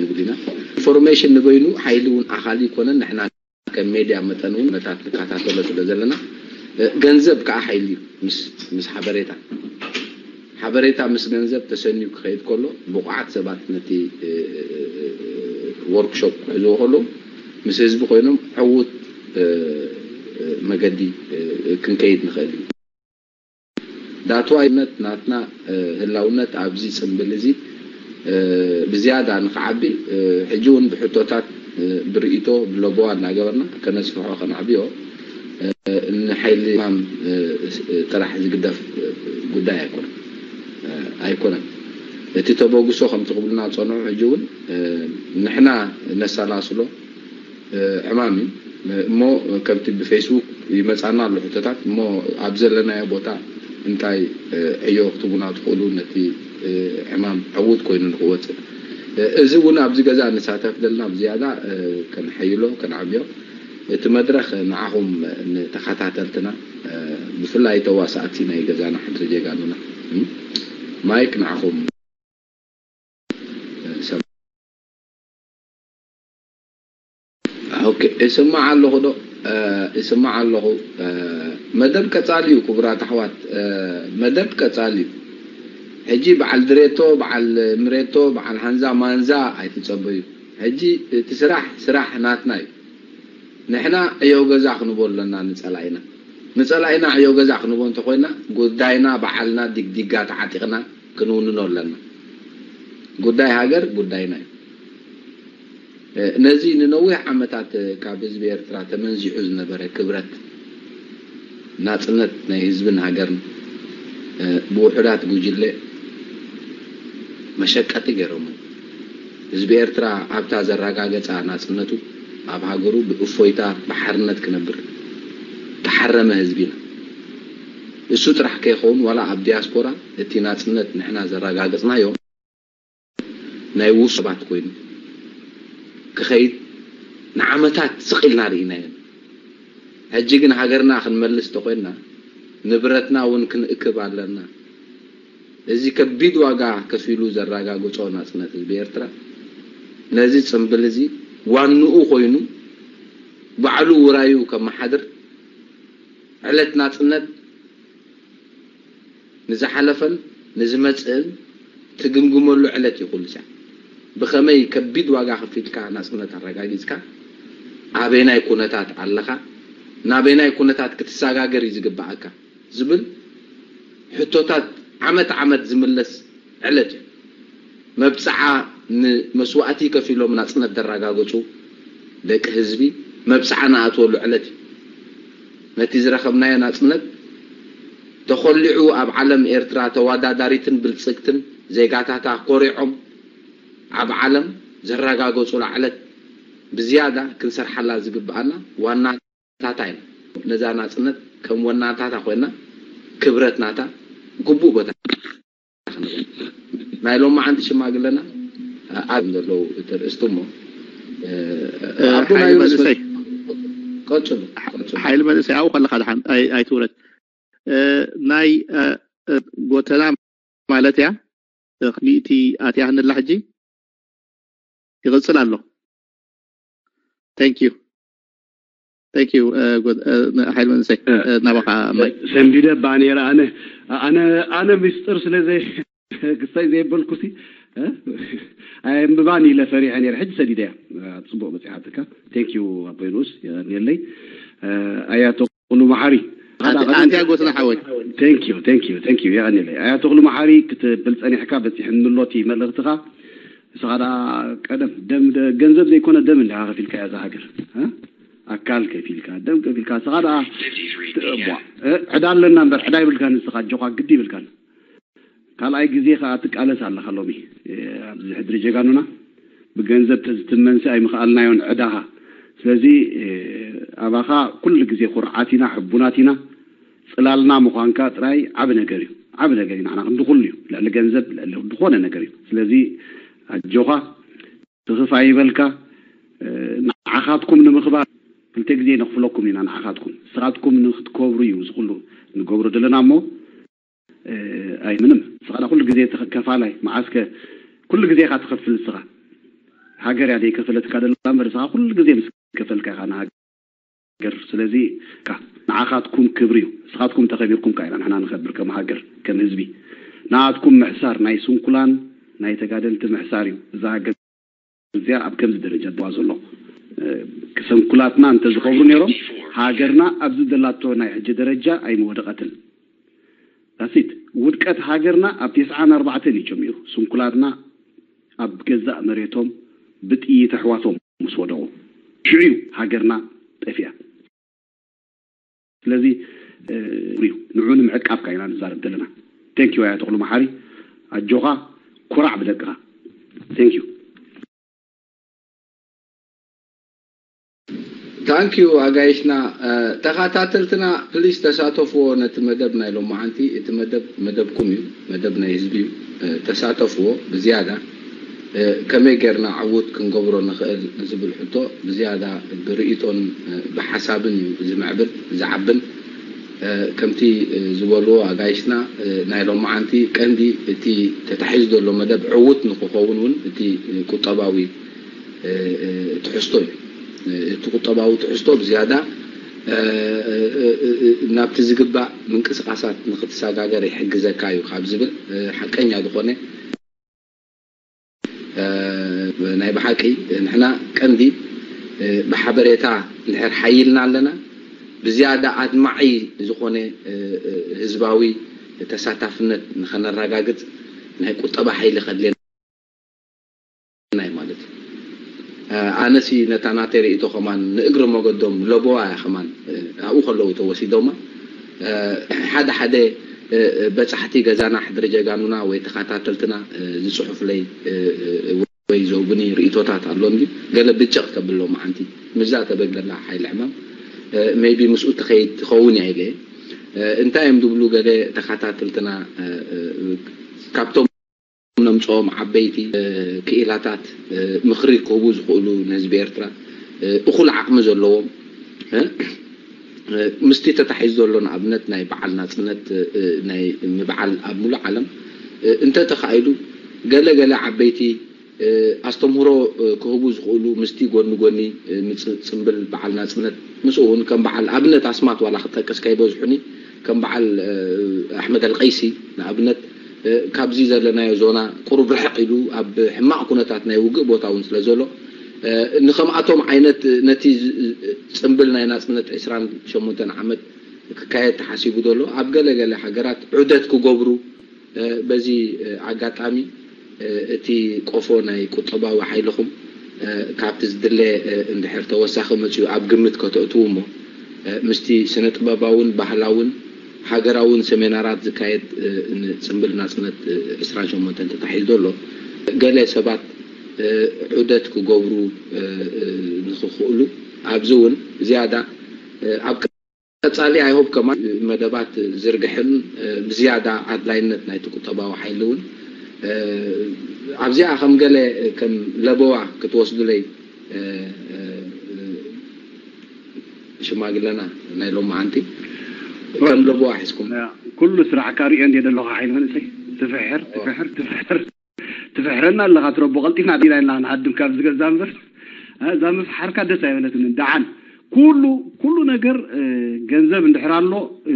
ንብል ኢና። ኢንፎርሜሽን ንበይኑ ሓይሊ እውን ኣኻሊ ይኮነን። ንሕና ከም ሜድያ መጠን እውን መታት ንከታተሎ ስለ ዘለና ገንዘብ ከዓ ሓይሊ እዩ ምስ ሓበሬታ። ሓበሬታ ምስ ገንዘብ ተሰንዩ ክኸይድ ከሎ ብቑዓት ሰባት ነቲ ወርክሾፕ ክሕዝዎ ከለዉ ምስ ህዝቢ ኮይኖም ዕዉት መገዲ ክንከይድ ንኽእል እዩ። ዳትዋይነት ናትና ህላውነት ኣብዚ ፅምብል እዚ ብዝያዳ ንክዓቢ ሕጂ እውን ብሕቶታት ብርእይቶ ብለበዋ እናገበርና ከነስፍሖ ከነዕብዮ ንሓይሊ ማም ጥራሕ ዝግደፍ ጉዳይ ኣይኮነን ኣይኮነን። እቲ ተበግሶ ከምቲ ክብሉና ዝፀንሑ ሕጂ እውን ንሕና ነሰላስሎ ዕማም እዩ እሞ ከምቲ ብፌስቡክ ይመፃና ኣሎ ሕቶታት እሞ ኣብ ዘለናዮ ቦታ እንታይ ዕዮ ክትቡና ትኽእሉ ነቲ ዕማም ዕዉት ኮይኑ ንክወፅእ እዚ እውን ኣብዚ ገዛ ንሳተፍ ዘለና ብዝያዳ ከነሐይሎ ከነዓብዮ እቲ መድረኽ ንዓኹም ንተኸታተልትና ብፍላይ ተዋሳእቲ ናይ ገዛና ሕድሪ ጀጋኑና ማይክ ንዓኹም እሰማዕ ኣለኹ ዶ እሰማዕ ኣለኹ መደብ ቀፃሊ እዩ ክቡራት ኣሕዋት መደብ ቀፃሊ እዩ ሕጂ በዓል ድሬቶ በዓል ምሬቶ በዓል ሃንዛ ማንዛ ኣይትፀበዩ ሕጂ እቲ ስራሕ ስራሕ ናትና እዩ ንሕና ዕዮ ገዛ ክንቦ ኣለና ንፀላኢና ንፀላኢና ዕዮ ገዛ ክንቦ እንተኮይና ጉዳይና በዓልና ዲግዲጋ ተዓጢቕና ክንውንኖ ኣለና ጉዳይ ሃገር ጉዳይና እዩ ነዚ ንነዊሕ ዓመታት ካብ ህዝቢ ኤርትራ ተመንዚዑ ዝነበረ ክብረት ናጽነት ናይ ህዝብን ሃገርን ብውሑዳት ጉጅለ መሸቀጢ ገይሮሞ ህዝቢ ኤርትራ ኣብታ ዘረጋገጻ ናጽነቱ ኣብ ሃገሩ ብእፎይታ ብሓርነት ክነብር ተሓረመ ህዝቢና እሱ ጥራሕ ከይኸውን ዋላ ኣብ ዲያስፖራ እቲ ናጽነት ንሕና ዘረጋገጽናዮ ናይ ውሱባት ኮይኑ ክኸይድ ንዓመታት ስቕ ኢልና ርኢናዮ ሕጂ ግን ሃገርና ክንመልስ ተኮይንና ንብረትና እውን ክንእክብ ኣለና እዚ ከቢድ ዋጋ ከፊሉ ዘረጋግጾ ናጽነት ህዝቢ ኤርትራ ነዚ ጽምብል እዚ ዋንኡ ኮይኑ ባዕሉ ውራዩ ከመሓድር ዕለት ናጽነት ንዝሓለፈን ንዝመጽእን ትግምግመሉ ዕለት እዩ ኩሉ ሳዕ ብኸመይ ከቢድ ዋጋ ከፊልካ ናጽነት ኣረጋጊጽካ ኣበይናይ ኩነታት ኣለኻ ናበይናይ ኩነታት ክትሰጋገር እዩ ዝግብኣካ ዝብል ሕቶታት ዓመት ዓመት ዝምለስ ዕለት እዩ መብጽዓ ንመስዋእቲ ከፊሎም ናጽነት ዘረጋገጹ ደቂ ህዝቢ መብጽዓ ንኣትወሉ ዕለት እዩ ነቲ ዝረኸብናዮ ናጽነት ተኾሊዑ ኣብ ዓለም ኤርትራ ተወዳዳሪትን ብልጽግትን ዜጋታታ ኮሪዖም ኣብ ዓለም ዘረጋገጹላ ዕለት ብዝያዳ ክንሰርሓላ ዝግብኣና ዋናታታ ኢና። ነዛ ናጽነት ከም ወናታታ ኮይና ክብረት ናታ ግቡእ ቦታ ናይ ሎማዓንቲ ሽማግለና ኣብ ዘለዉ እቲ ርእስቲ እሞ ኣቦና ሓይሊ ዮናስ መንእሰይ ቀጽሉ ቀጽሉ ሓይሊ መንእሰይ ኣብኡ ከለኻ ድሓን ኣይ- ኣይትውረድ እ፣ ናይ እ፣ እ፣ ጎተና ማለት እያ እ፣ ሚእቲ ኣትያ ክንላ ሕጂ ይቕጽል ኣሎ thank you thank you እ፣ ጎ- እ፣ ን- ሓይሊ መንእሰይ እ፣ እ፣ ናባኻ ማይ ሰንቢደ እባ ነይረ ኣነ ኣነ ኣነ ምስጢር ስለ ዘይ ክሳይ ዘየበልኩሲ እ? ኣየንብባን ኢለ ፈሪሐ ነይረ ሕጂ ሰዲደያ እ፣ ጽቡቕ በፂሓትካ thank you ኣቦይ ንኡስ የቐንየለይ እ፣ ኣያ ተኽሉ መሓሪ ኣንቲያ ጎስና ሓወይ thank you thank you thank you የቐንየለይ ኣያ ተኽሉ መሓሪ ክትብል ጸኒሕካ በፂሕኒ ኣሎ እቲ መልእኽትኻ ንስኻ ደኣ ቀደም ደም ደ- ገንዘብ ዘይኮነ ደም እንዲኻ ከፊልካ እዛ ሃገር እ? ኣካል ከፊልካ ደም ከፊልካ ንስኻ ደኣ ቧ- እ፣ ዕዳ ኣለና እምበር ዕዳ ይብልካን ንስኻ ኣጆኻ ግዲ ይብልካን ካልኣይ ግዜ ከዓ ትቃለስ ኣለኻ ሎሚ ኣብዚ ሕድሪ ጀጋኑና ብገንዘብ ተዝትመንሲ ኣይምኽኣልናዮን ዕዳኻ ስለዚ ኣባኻ ኩሉ ግዜ ኩርዓት ኢና ሕቡናት ኢና ፅላልና ምዃንካ ጥራይ ዓብ ነገር እዩ ዓብ ነገር እዩ ንዓና ክንዲ ኩሉ እዩ ልዕሊ ገንዘብ ልዕሊ ዝኾነ ነገር እዩ ስለዚ ኣጆኻ ትኽፍ ኣይበልካ ንዓኻትኩም ንምኽባር ክልተ ግዜ ነኽፍለኩም ኢና ንዓኻትኩም። ንስኻትኩም ንክትከብሩ እዩ እዚ ኩሉ ንገብሮ ዘለና እሞ፣ እ፣ ኣይ ምንም። ንስኻ ኩሉ ግዜ ተኸ-፣ ከፋላይ መዓስከ ኩሉ ግዜ ኢኻ ትኸፍል ንስኻ። ሃገር እያ ዘይከፈለትካ ደላ እምበር ንስኻ ኩሉ ግዜ ምስ ከፈልካ ኢኻ ንሃገር። ስለዚ ካ-፣ ንዓኻትኩም ክብሪ እዩ። ንስኻትኩም ተኸቢርኩም ከኣ ኢና ንሕና ንኸብር ከም ሃገር፣ ከም ህዝቢ። ንዓኻትኩም ምሕሳር ናይ ስንኩላን ናይ ተጋደልቲ ምሕሳር እዩ። እዛ ሃገር እዚኣ ኣብ ከምዚ ደረጃ ደዋ ዘሎ። እ፣ ስንኩላትና እንተዝኸብሩ ነይሮም፣ ሃገርና ኣብዚ ዘላቶ ናይ ሕጂ ደረጃ ኣይምወደቐትን። ዳሲት ውድቀት ሃገርና ኣብ ተስዓን ኣርባዕተን እዩ ጀሚሩ። ስንኩላትና ኣብ ገዛእ መሬቶም ብጥይት ኣሕዋቶም ምስ ወደቑ፣ ሽዑ እዩ ሃገርና ጠፊኣ። ስለዚ፣ እ፣ እዩ ንዑ ንምዕቃብ ካ ኢና ንዛረብ ዘለና። Thank you ኣያ ተኽሉ መሓሪ፣ ኣጆኻ፣ ኩራዕ ብደቅኻ። Thank you። Thank you ኣጋይሽና። እ፣ ተኸታተልትና ፕሊስ ተሳተፍዎ ነቲ መደብ ናይ ሎማዓንቲ። እቲ መደብ መደብኩም እዩ፣ መደብ ናይ ህዝቢ እዩ። እ፣ ተሳተፍዎ ብዝያዳ። እ፣ ከመይ ጌርና ዕዉት ክንገብሮ ንኽእል ዝብል ሕቶ ብዝያዳ ብርእይቶን፣ እ፣ ብሓሳብን እዩ ዝምዕብል ዝዓብን። እ፣ ከምቲ፣ እ፣ ዝበልዎ ኣጋይሽና፣ እ፣ ናይ ሎማዓንቲ ቀንዲ እቲ ተታሒዙ ዘሎ መደብ ዕዉት ንክኸውን እውን እቲ ቁጠባዊ፣ እ፣ እ፣ ትሕዝቶ እዩ። እ፣ እቲ ቁጠባዊ ትሕዝቶ ብዝያዳ፣ እ፣ እ፣ እ፣ እ፣ ናብቲ ዝግባእ ምንቅስቃሳት ንክትሰጋገር ይሕግዘካ እዩ ካብ ዝብል፣ እ፣ ሓቀኛ ዝኾነ፣ እ፣ ናይ ብሓቂ ንሕና ቀንዲ፣ እ፣ ብሓበሬታ እንድሕር ሓይልና ኣለና፣ ብዝያዳ ኣድማዒ ዝኾነ፣ እ፣ እ፣ ህዝባዊ ተሳታፍነት ንኸነረጋግጽ ናይ ቁጠባ ሓይሊ ከድልየና እዩ ማለት እዩ። እ፣ ኣነሲ ነታ ናተይ ርእይቶ ከማን ንእግሪ መገዶም ለበዋ እያ ከማን፣ እ፣ ኣብኡ ከለዉ ተወሲዶማ። እ፣ ሓደ ሓደ፣ እ፣ እ፣ በጻሕቲ ገዛና ሕድሪ ጀጋኑና ወይ ተኸታተልትና፣ እ፣ ዝጽሑፍለይ፣ እ፣ እ፣ ወይ ዘውብኒ ርእይቶታት ኣሎ እንዲ ገለ ብጭቕ ከብሎ መዓንቲ ምዛ ተበግደላ ሓይሊ ዕማም፣ እ፣ ሜይቢ ምስኡ ትኸይድ ትኸውን እያ ኢለ እየ። እ፣ እንታይ እዮም ዝብሉ ገለ ተኸታተልትና፣ እ፣ እ፣ ካብቶም ነምጽኦም ዓበይቲ፣ እ፣ ክኢላታት፣ እ፣ ምኽሪ ክህቡ ዝኽእሉ ንህዝቢ ኤርትራ፣ እ፣ እኹል ዓቕሚ ዘለዎም፣ እ፣ እ፣ ምስቲ ተታሒዙ ዘሎ ንኣብነት ናይ በዓል ናጽነት፣ እ፣ ናይ ምብዓል ኣብ ሙሉእ ዓለም፣ እ፣ እንተተኻኢሉ ገለ ገለ ዓበይቲ፣ እ፣ ኣስተምህሮ፣ እ፣ ክህቡ ዝኽእሉ ምስቲ ጎኒ ጎኒ፣ እ፣ ምጽ-፣ ጽምብል በዓል ናጽነት ምስኡ እውን ከም በዓል ኣብነት ኣስማት ዋላ ክጠቅስ ከይበዝሑኒ ከም በዓል፣ እ፣ ኣሕመድ ኣልቀይሲ ንኣብነት፣ እ፣ ካብዚ ዘለናዮ ዞና ቁሩብ ርሕቕ ኢሉ ኣብ ሕማቕ ኩነታት ናይ ውግእ ቦታ እውን ስለ ዘሎ፣ እ፣ ንከምኣቶም ዓይነት ነቲ ዝ-፣ ጽምብል ናይ ናጽነት ዕስራን ሸሞንተን ዓመት ክካየድ ተሓሲቡ ዘሎ ኣብ ገለ ገለ ሃገራት ዑደት ክገብሩ፣ እ፣ በዚ፣ እ፣ ኣጋጣሚ፣ እ፣ እቲ ቆፎ ናይ ቁጠባዊ ሓይልኹም፣ እ፣ ካብቲ ዝድለ፣ እ፣ እንድሕር ተወሳኺ መጺኡ ኣብ ግምት ከተእትዉ እሞ፣ እ፣ ምስቲ ስነ ጥበባውን ባህላውን ሃገራውን ሰሚናራት ዝካየድ፣ እ፣ ንጽምብል ናጽነት፣ እ፣ ዕስራን ሸሞንተን ተታሒዙ ዘሎ ገለ ሰባት፣ እ፣ ዑደት ክገብሩ፣ እ፣ እ፣ ንኽኽእሉ ኣብዚ እውን ዝያዳ፣ እ፣ ኣብ ቀጻሊ ኣይሆፕ ከማን መደባት ዝርግሕን፣ እ፣ ብዝያዳ ኣድላይነት ናይቲ ቁጠባዊ ሓይሊ እውን፣ እ፣ ኣብዚኣ ከም ገለ ከም ለበዋ ክትወስዱለይ፣ እ፣ እ፣ እ፣ ሽማግለና ናይ ሎማዓንቲ ከም ለበዋ ሒዝኩም። ኩሉ ስራሕካ ሪኦ እንድየ ዘለኹ ሓይሊ መንእሰይ። ትፍሕር፣ ትፍሕር፣ ትፍሕር። ትፍሕረና ኣለኻ ትረቦ፣ ቀልጢፍና ዲና ኢልና ክንሃድም ካብ ዝገዛ እምበር፣ እ፣ እዛ ምፍሓርካ ደስ ኣይበለትንን። ደሓን ኩሉ፣ ኩሉ ነገር፣ እ፣ ገንዘብ እንድሕር ኣሎ፣ እ፣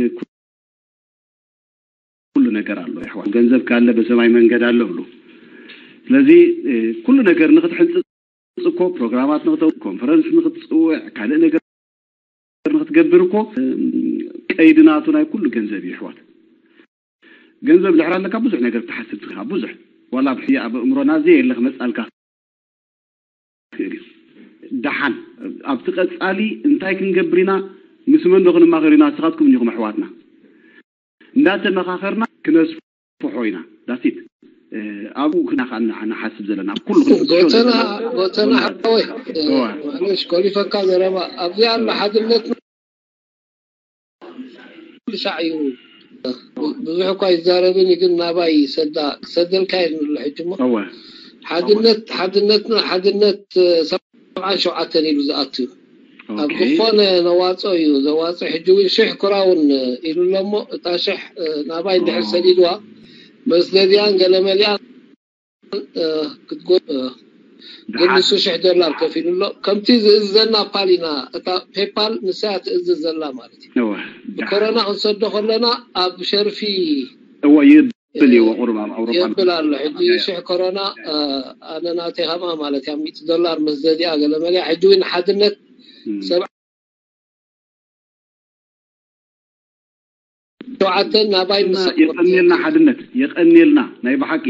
ኩሉ ነገር ኣሎ የሕዋት። ገንዘብ ካለ በሰማይ መንገድ ኣሎ ብሉ። ስለዚ፣ እ፣ ኩሉ ነገር ንክትሕንጽጽ እኮ፣ ፕሮግራማት ንክተው፣ ኮንፈረንስ ንክትጽውዕ፣ ካልእ ነገር ንክትገብር እኮ፣ እ፣ ቀይዲ ናቱ ናይ ኩሉ ገንዘብ እዩ የሕዋት። ገንዘብ ድሕር ኣለካ ብዙሕ ነገር ክትሓስብ ትኽእል ኢኻ። ብዙሕ ዋላ ኣብ ሕያ ኣብ ኣእምሮና ዘየለ ክመጻልካ ይኽእል እዩ። ደሓን ኣብቲ ቀጻሊ እንታይ ክንገብር ኢና፣ ምስ መን ዶ ክንማኸር ኢና፣ ንስኻትኩም እንዲኹም ኣሕዋትና። እንዳተመኻኸርና ክነስፍሖ ኢና። ዳሲት ኣብኡ ክና ከኣ ንሓስብ ዘለና ኣብ ኩሉ ክንቅስሾ ጎተና ዘለና ጎተና ወላ- ሓወይ እዋ። ማለሽ ኮሊፈካ ዘረባ ኣብዚኣ ኣሎ ሓድነት ኩሉ ሳዕ እዩ። ብዙሕ እኳ ይዛረብን እዩ፣ ግን ናባይ ይሰዳ ክሰደልካ እየ ዝብሎ ሕጂ እሞ እወ። ሓድነት ሓድነትና ሓድነት ሰብዓን ሸውዓተን ኢሉ ዝኣቱ እዩ። ኣብ ዝኾነ ነዋጾ እዩ ዘዋጽእ። ሕጂ እውን ሽሕ ክራውን ኢሉ ኣሎ እሞ እታ ሽሕ ናባይ እንድሕር ሰዲድዋ መስደድያን ገለመሊያን ክትጎ ግን ንሱ ሽሕ ዶላር ከፊሉ ኣሎ። ከምቲ ዝእዝዘና ፓል ኢና፣ እታ ፔፓል ንሳ እያ ትእዝዝ ዘላ ማለት እዩ። ብኮሮና ክንሰዶ ከለና ኣብ ሸርፊ እዎ ይብል እዎ ቁሩብ ኣብ ኣውሮጳ ይብል ኣሎ። ሕጂ ሽሕ ኮሮና ኣነ ናተይ ከምኣ ማለት እያ ሚእቲ ዶላር መስደዲኣ ገለመሊያ። ሕጂ እውን ሓድነት ሰብዓ ሸውዓተ ናባይ ምስ የቀንየልና ሓድነት የቀንየልና ናይ ብሓቂ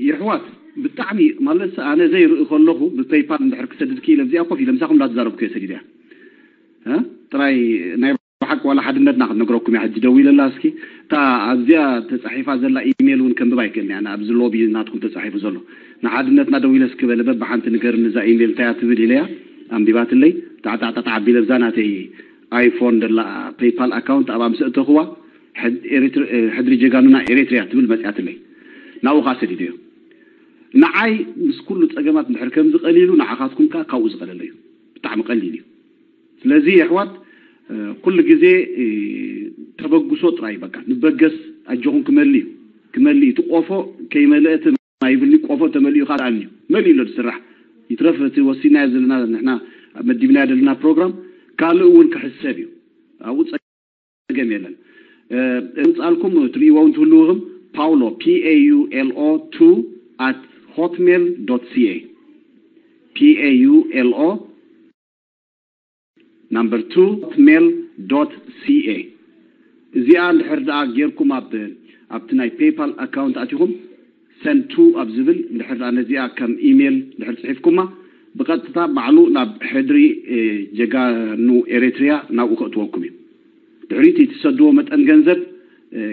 የሕዋት ብጣዕሚ ማለት ኣነ ዘይርኢ ከለኹ ብፔይፓል እንድሕር ክሰድድ ክኢለ እዚኣ ኮፍ ኢለ ምሳኹም እንዳተዛረብኩ እየ ሰዲድያ ጥራይ ናይ ብሓቂ ዋላ ሓድነትና ክትነግረኩም እያ ሕጂ ደዊለላ እስኪ እታ ኣብዚኣ ተፃሒፋ ዘላ ኢሜል እውን ከንብባ ኣይክእልን እያ ኣብዚ ሎቢ ናትኩም ተፃሒፉ ዘሎ ንሓድነትና ደዊለ እስኪ በለ በብሓንቲ ንገርኒ እዛ ኢሜል እንታይ እያ ትብል ኢለያ ኣንቢባትለይ ጣዕጣዕጣዕ ኣቢለ ብዛ ናተይ ኣይፎን ደላ ፔይፓል ኣካውንት ኣብኣ ምስ እተኽዋ ሕድሪ ጀጋኑና ኤሪትሪያ ትብል መፅያትለይ ናብኡ ከዓ ሰዲደዮ ንዓይ ምስ ኩሉ ፀገማት እንድሕር ከምዚ ቀሊሉ ንዓኻትኩም ከዓ ካብኡ ዝቐለለ እዩ ብጣዕሚ ቀሊል እዩ ስለዚ የሕዋት ኩሉ ግዜ ተበግሶ ጥራይ በቃ ንበገስ ኣጆኹም ክመሊ እዩ ክመሊ እቲ ቆፎ ከይመለአ እቲ ማይ ይብልኒ ቆፎ ተመሊኡ ከዓ ተኣልዩ መሊኡ ኣሎ ዝስራሕ ይትረፍ እቲ ወሲናዮ ዘለና ንሕና መዲብናዮ ዘለና ፕሮግራም ካልእ እውን ክሕሰብ እዩ ኣብኡ ፀገም የለን እምፃልኩም ትርእይዎ እውን ትህልውኹም ፓውሎ ፒ ኤ ዩ ኤል ኦ ቱ ኣት ሆትሜል ዶት ሲ ኤ ፒ ኤ ዩ ኤል ኦ number two hotmail dot c a እዚኣ እንድሕር ደኣ ጌርኩም ኣብ ኣብቲ ናይ ፔይፓል ኣካውንት ኣቲኹም send to ኣብ ዝብል እንድሕር ደኣ ነዚኣ ከም ኢሜል እንድሕር ፅሒፍኩማ ብቐጥታ ባዕሉ ናብ ሕድሪ ጀጋኑ ኤሪትሪያ ናብኡ ከእትወኩም እዩ ድሕሪቲ ትሰድዎ መጠን ገንዘብ